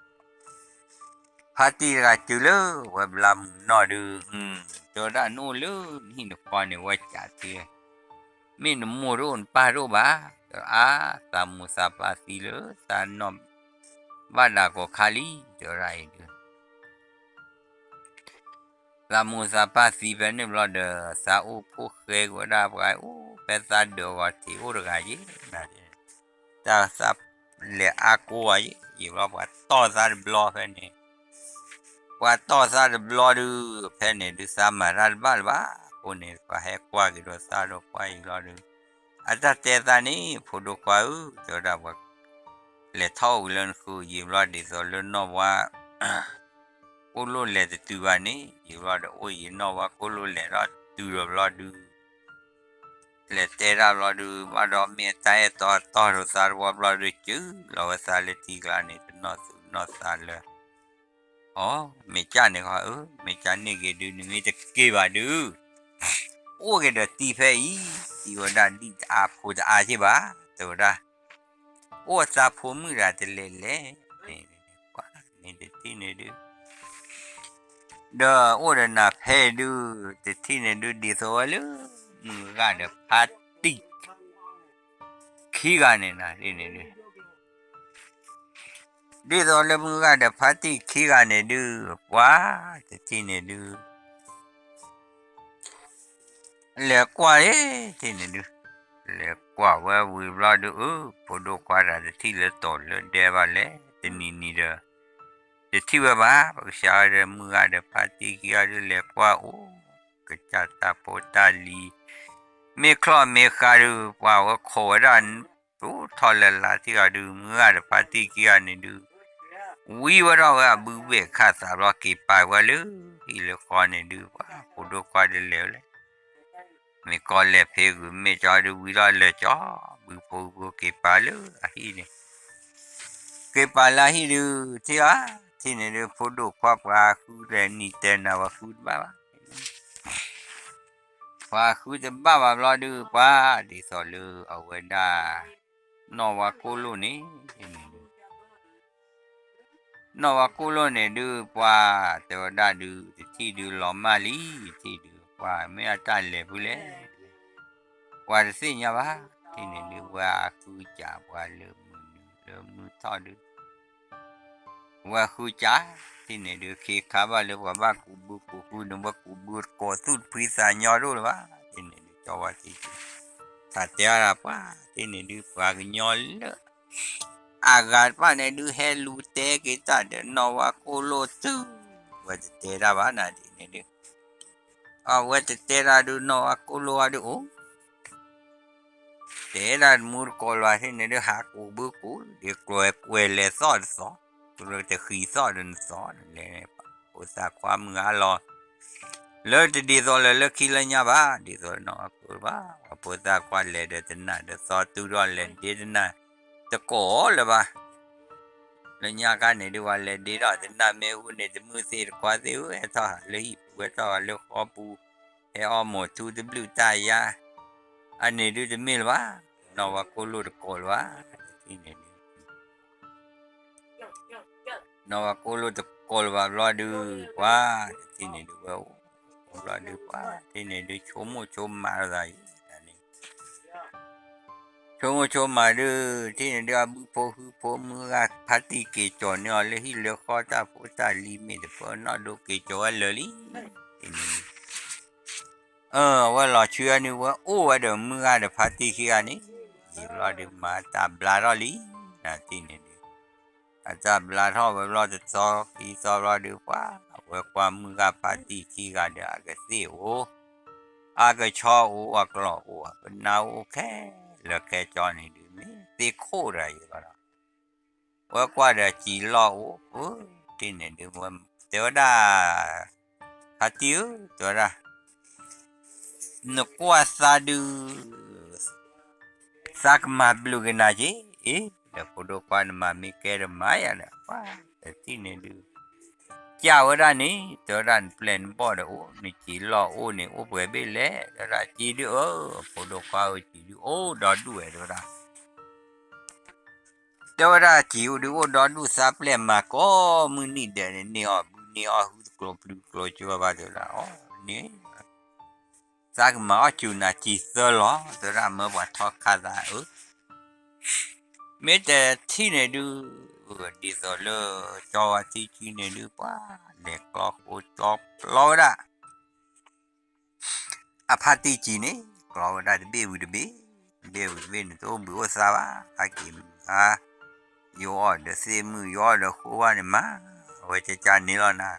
ဂၤတုၤလၢဝဲဘျါမုၢ်နီၢ်ဒုး တဲဝဲဒၣ်နအိၣ်လၢနဟံၣ်နဃီန့ၣ် ဝဲကးထံ မ့ၢ်နမိၢ်တအိၣ်နပၢ်တအိၣ်ဘၣ်, ဒီးအါသးမိၢ်သးပၢ်သံလၢသးနီၢ်ဘၣ်ဒၣ်ကီၢ်ခါလံ, တဲဝဲဒၣ်အံၤဒုး သးမိၢ်သးပၢ်သံဖဲန့ၣ်ဘျီဒီး သးအိၣ်ဖိၣ်ဃဲကွံာ်ဝဲဒၣ်ပှၤအိၣ်ဖဲသးဒၢးဂီၤထံးအိၣ်တဂၤယ့ၢ်, တၢ်သးလဲၤအါကိးဂၤယ့ၢ်, ယံာ်ဘျီပှၤတီၢ်သးတဘျီဖဲန့ၣ် ပှၤတီၢ်သးတဘျီဒုး ဖဲန့ၣ်ဒုးသးမၤတၢ်တဘၣ်လၢၤဘၣ်, အဃိန့ၣ် ပှၤဟဲကွၢ်က့ၤဒီးသးဒီးပှၤအံၤလီၤဒုး, အတၢ်တဲသးန့ၣ် ဖိဒိၣ်ခွါဧၢ, တဲဝဲဒၣ်ပှၤ လဲၤထီၣ်အိၣ်က့ၤလၢနဃုာ်ယံာ်ဘျီဒ်သိးလၢနီၢ်ဝါ ကိၣ်လိၣ်လဲၤတတုၤဘၣ်န့ၣ်, ယံာ်ဘျီဒီးအိၣ်ယံာ်နီၢ်ဝါကိၣ်လိၣ်လဲၤဒီးတုၤဒီးဘျီဒုး လဲၤတဲတၢ်ဘျီဒုး ဘၣ်ဒီးမ့ၢ်အတၢ်အဲၣ်တီတီၢ်ဒိးသးတဝီဘျီဒုး စုလီၤဝဲသးလၢထံကျါန့ၣ် တနီၢ်သူ နီၢ်သးလၢ အီၤ မ့ၢ်ကၢ်န့ၣ်ခီဧၢ, မ့ၢ်ကၢ်န့ၢ်ဂ့ၤဒုး နမ့ၢ်တက့ၤဘၣ်ဒုး အိၣ်က့ၤဒီးတံၤဖဲအံၤ, တံၤဝဲဒၣ်ဒ်တအါဖိတအါက့ၤဘၣ်, တဲဝဲဒၣ်, အိၣ်သးဖိမုၣ်တဂၤတလဲၤလဲၣ်, န့ၣ်တထံၣ်န့ၣ်ဒုး ဒီးအိၣ်ဒီးနၤဖဲဒုး တထံၣ်န့ၣ်ဒုး ဒ်သိးဝဲလၢ မုၢ်ဂၤဒီးဖါတံၢ် ခံဂၤန့ၣ်နၤန့ၣ်ဒုး ဒ်သိးလၢမုၢ်ဂၤဒီးဖါတံၢ်ခံဂၤန့ၣ်ဒုး ပှၤတထံၣ်န့ၣ်ဒုး လဲၤကွၢ်အ့ၣ် ထံၣ်န့ၣ်ဒုး, လဲၤကွၢ်ဝဲဝံၤဘျီဒုး အၢ ဖိဒိၣ်ခွါတဂၤတထံၣ်လၢတီၤလၢဒဲဘၣ်လဲၣ်, တနံၤနံၤဒီး တထံၣ်ဝဲဘၣ်, ပကစးဝဲဒီးမုၢ်ဂၤဒီးဖါတံၢ်ခံဂၤဒုး လဲၤကွၢ်အိၣ် ကစၢ်တၢ်ဖိတၢ်လံၤ မ့ၢ်ချီၣ်မ့ၢ်ဃါဒုး ပှၤဝဲခိးဝဲဒၣ် အိၣ်ထီၣ်လၢ်လၢ်ထံဂၤဒုး မုၢ်ဂၤဒီးဖါတံၢ်ခံဂၤန့ၣ်ဒုး ဝံဝဲထီၣ်ဝဲအဘုဘ့ၣ်ခၣ်သးဘျီ က့ၤပာ်ဝဲလၢ ဟံၣ်လၢဃီန့ၣ်ဒုး ပှၤဖိဒိၣ်ခွါဒုးလဲၤဝဲလဲၣ်, မ့ၢ်ကီလဲၤဖဲဂုာ်မ့ၢ်ကၠီဒုး ဝံလီၤလၢာ်ကၠီ ဘုဖိဘုက့ၤပာ်လၢအဟံၣ်န့ၣ်, က့ၤပာ်လၢအဟံၣ်ဒုး ထံၣ်ဧါ, ထံၣ်န့ၣ်ဒုး ဖိဒိၣ်ခွါပှၤဃုတဲနံၤတဲနၤ ပှၤဃုတဘၣ်ဘၣ် ပှၤဃုတဘၣ်ဘၣ်ဘျီဒုး ပှၤဒ်သိးလၢအဝဲဒၣ် နီၢ်ဝါကိၣ်လိၣ်န့ၣ် နီၢ်ဝါကိၣ်လိၣ်န့ၣ်ဒုး ပှၤတဲဝဲဒၣ်ဒုး တထံၣ်ဒုးလီၤမၢ်လံ, တထံၣ်ဒုး ပှၤမ့ၢ်အတၢ်လဲၤဖုလဲၣ်, ပှၤတသ့ၣ်ညါဘၣ်, ထံၣ်န့ၣ်ဒုး ဝဲအဃုစးပှၤလၢမုၢ်နုာ်လၢမုၢ်ထီၣ်ဒုး ဝဲဃုစး, ထံၣ်န့ၣ်ဒုး ခ့ခါဘၣ်လၢပှၤဘၣ်ကူးဘုကူးဃုန့ၣ် ဝဲကူးဘုတကိးသူၣ်တဖှံသးညီဒိၣ်လၢၤဘၣ်, ထံၣ်န့ၣ်ဒုး ကၠီဝါထံဆံ သးတဲအါဒၣ်ပှၤ, ထံၣ်န့ၣ်ဒုး ပှၤကညီလၢ အဂၤတဖၣ်န့ၣ်ဒုး ဟဲလူၤတဲက့ၤတၢ်ဒီးနီၢ်ဝါကိၣ်လိၣ်တုၤ, ဝဲတတဲတၢ်ဘၣ်နၤဒ်န့ၣ်ဒုး, အဝဲတတဲတၢ်ဒုး နီၢ်ဝါကိၣ်လိၣ်အီၤဒုးအိၣ် တဲဒၣ်တမူတကိးလၢၤဘၣ် ထံၣ်န့ၣ်ဒုး ဟးကူးဘုကူး ဒ်ကျိၤကွဲလဲၤသီၣ်တသီ, ကျိၤတဃံးသီၣ်ဒီးနသီလဲၣ်, ဖိသၣ်ခွါမုၢ်ဂၤလီၤ လၢတဒ်သိးလၢလၢခံလၢညါဘၣ်, ဒ်သိးနီၢ်ဝါကိၣ်လိၣ်ဘၣ်, ဖိသၣ်ခွါလဲၤဒီးတနၢ်ဒီးသီတုၤထီၣ်လဲၤဒ့တနၢ် တကိးလၢၤဘၣ် လၢညါခါန့ၣ်ဒုး ပှၤလဲၤဒ့ထီၣ်တနၢ်မ့ၢ်အူန့ၣ် တမုၢ်သ့ၣ်တခွါသ့ၣ်ဧၢ, ဟဲထီၣ်ဟးလၢဟံၣ်ပူၤ ဟဲထီၣ်ဟးလၢဃီပူၤ, ဟဲအီမိာ်ထူတဘျုးတၢ်ယါ, အန့ၣ်ဒုးတမ့ၢ်လၢၤဘၣ်, နီၢ်ဝါကိၣ်လိၣ်တကိးလၢၤဘၣ်, တထံၣ်န့ၣ်ဒုး နီၢ်ဝါကိၣ်လိၣ်တကိးလၢၤဘၣ်ဘျီဒုး ပှၤတထံၣ်န့ၣ်ဒုး ဝဲအိၣ်ဘျီဒုး ပှၤတထံၣ်န့ၣ်ဒုး ဆိကမိၣ်ဆိကမးလိာ်သးအံၤန့ၣ် ဆိကမိၣ်ဆိကမးဒုး ထံၣ်န့ၣ်ဒုး အဘုဖိဃုဖိမုၢ်ဂၤဖါတံၢ်က့ၤကၠီၤန့ၢ်အီၤလၢဟံၣ်လၢဃီ တၢ်ဖိတၢ်လံၤမ့ၢ်တပၢၢ်နီၢ်ဒိက့ၤကၠီၤဝဲလၢာ်လံ, ထံၣ်န့ၣ်ဒုး အဝဲလီၤဆူအနုာ် ဝဲအိၣ်ဝဲဒီးမုၢ်ဂၤဒီးဖါတံၢ်ခံဂၤန့ၣ်, ယံာ်ဘျီဒုး မၤတၢ်ဘျါထီၣ်လံ, နထံၣ်န့ၣ်ဒုး အတၢ်ဘျါထီၣ်ဝဲဘျီတသီခံသီဘျီဒုး ပှၤ အဝဲကွၢ်မုၢ်ဂၤဖါတံၢ်ခံဂၤဒီး အကသ့ၣ်အိၣ်, အကဆီအိၣ် အကျီၢ်အိၣ် အပနၢ်အိၣ်ခဲလၢာ်ခဲဆ့န့ၣ်ဒုး မ့ၢ်သ့ၣ်ခိၣ်တဂၤအံၤလီၤဒီး ဝဲကွၢ်ဒီးစံာ်လီၢ်အိၣ် ပၢထံၣ်န့ၣ်ဒုး တဲဝဲဒၣ် ဖါတံၢ်ဧၢ တဲဝဲဒၣ် နကွၢ်သးဒုး သးကမၤဘျုးက့ၤနၤက့ၤ, အ့ ဒီးဖိဒိၣ်ခွါနမၤမ့ၢ်ကဲဒီးမၤယၤဒီး ပှၤတထံၣ်န့ၣ်ဒုး ကၢ်ဝဲဒၣ်န့ၣ် တဲဝဲဒၣ် နပျဲၢ်နဘီၣ်ဒီးအိၣ် နစံာ်လီၢ်အိၣ်န့ၣ် အိၣ်ပှဲၤဘ့ၣ်လဲၣ် တဲဝဲဒၣ် စံာ်ဒုးဧၢ ဖိဒိၣ်ခွါဧၢ စံာ်ဒုးအိၣ်ဒီဒူၣ်ဝဲ တဲဝဲဒၣ် တဲဝဲဒၣ် စံာ်အိၣ်ဒုးအိၣ်ဒီဒူၣ် သးပျဲၢ်မၤကိးမုၢ်နံၣ်ဒဲးန့ၣ် န့ၢ်အီၣ်ဘုန့ၢ်အီၣ်ဟု တကျိၤပျုၤကျိၤကၠိဘၣ် တဲဝဲဒၣ် အီၤန့ၣ် သးကမၤအီၣ်စူၤနၤစံာ်သၢလီၤ တဲဝဲဒၣ် မၢပှၤထီခါသးဧၢ မ့ၢ်တထံၣ်န့ၣ်ဒုး ဒ်သိးလၢ ကၠီဝါထံဆံန့ၣ်ဒုး ပှၤလဲၤကျီဃိကျီပျီဝဲဒၣ် အဖါတံၢ်စံာ်န့ၣ် ကျီဝဲဒၣ်တဘ့ၣ်ဝံၤတဘ့ၣ်, တဘ့ၣ်ဝံၤတဘ့ၣ်န့ၣ် တအိၣ်ဘှံးအိၣ်သါဘၣ်, ဟဲက့ၤမုၢ်ဟါ, ယအိၣ်ဒီးသ့ၣ်မုၣ် ယအိၣ်ဒီးဃိဘၣ်န့ၣ်မး, အဝဲကကန့ၣ်လီၤနၤ,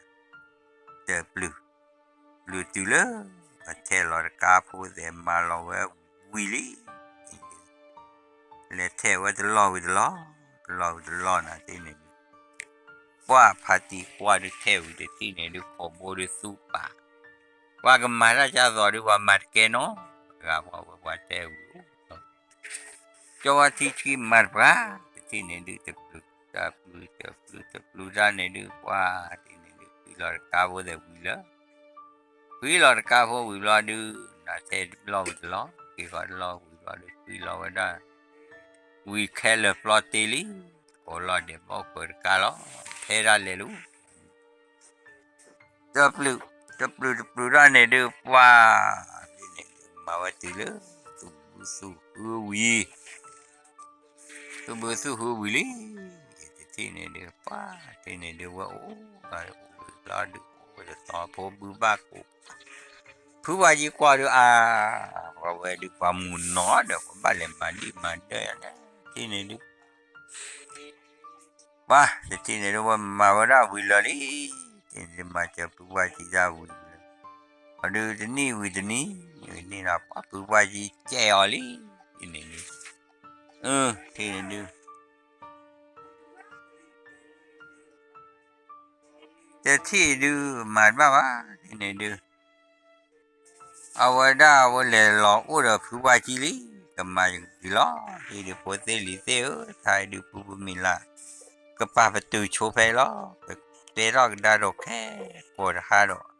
တပျုၤ, ပျုၤတုၤလၢ အထဲလီၤတကါဖိသဲးမၤလီၤဝဲဝံၤလံ လဲၤထဲဝဲတလီၢ်ဝံၤတလီၢ်, တလီၢ်ဝံၤတလီၢ်နၤတထံၣ်န့ၣ်ဒုး, ပှၤဖါတံၢ်ကွၢ်ဒုးထဲဝံၤတထံၣ်န့ၣ်ဒုး ခိးဘိဒုးသူပာ်, ပှၤကမၤတၢ်ကၢ်သိးဒုး ပှၤမၤတကဲနီတဂၤ ပှၤဝဲပှၤထဲဝံၤအိၣ်, ကၠီဝါထံဆံမၤတပှၤ တထံၣ်န့ၣ်ဒုး တပျုၤတ တၢ်ပျုၤတပျုၤတပျုၤတၢ်န့ၣ်ဒုး ပှၤတထံၣ်န့ၣ်ဒုး ဃံလီၤတကါဖိသဲးဝံၤလၢ ဃံလီၤတကါဖိဝံၤဘျီဒုး နၤထဲဒုးလီၢ်ဝံၤတလီၢ် က့ၤဃီတလီၢ်ဝံၤဘျီဒုး ဃံလီၤဝဲဒၣ် ဝံၤခဲလၢာ်ပျီတ့လံ, ကိးလီၤဒဲးဘီၣ်ခွဲးတကါလီၤ, ထဲဒၣ်လဲာ်လီၤ. တပျုၤ တပျုၤတပျုၤတၢ်န့ၣ်ဒုး ပှၤ ဒ်န့ၣ်ဒုး မၤဝဲတုၤလၢ သူၣ်ဘုသူၣ်ဟုဝံၤ သူၣ်ဘုသူၣ်ဟုဝံၤလံ, တထံၣ်န့ၣ်ဒုး ပှၤ တထံၣ်န့ၣ်ဒုး ဝဲအိၣ် အိၣ်ဝံၤဘျီဒုး အိၣ်ဝဲတသီဖိဘုဘၣ်ကိး ဖုပှၢ်ကံကွၢ်ဒုးအါ, ပှၤဝဲဒုးပှၤမုၢ်နီၤဒီး ပှၤဘၣ်လဲၤမၤဒံၣ်မၤဒၢယၤလဲၣ်, တထံၣ်န့ၣ်ဒုး ပှၤ တထံၣ်န့ၣ်ဒုး ဝဲမၤဝဲဒၣ်ဝံၤလၢာ်လံ, တထံၣ်န့ၣ်ဒုး မၤစၢၤဖုပှၢ်ကံတၢ်ဝံၤလၢာ်, အဒုးတနံၣ်ဝံၤတနံၣ် ဝံၤနံၣ်ဒီး ပှၤဖုပှၢ်ကံကဲအီၤလံ, တထံၣ်န့ၣ်ဒုး အ တထံၣ်န့ၣ်ဒုး တထံၣ်ဒုး မၤတဘၣ်ဘၣ်, တထံၣ်န့ၣ်ဒုး အဝဲဒၣ်ဝဲလဲၤလီၤအိၣ်ဒီးဖုပှၢ်ကံလံ, ကမၤယကံလီၤ, တထံၣ်ဒုး ဖိသ့ၣ်လံၤသ့ၣ်ဧၢ, တၢ်ဒုးဖုဖုမံၤလၢ် ကပာ်ပတုာ်ဆိဖဲလီၤ, ကတဲထီၣ်ကဒါဒီးခဲကိးတဟါဒီး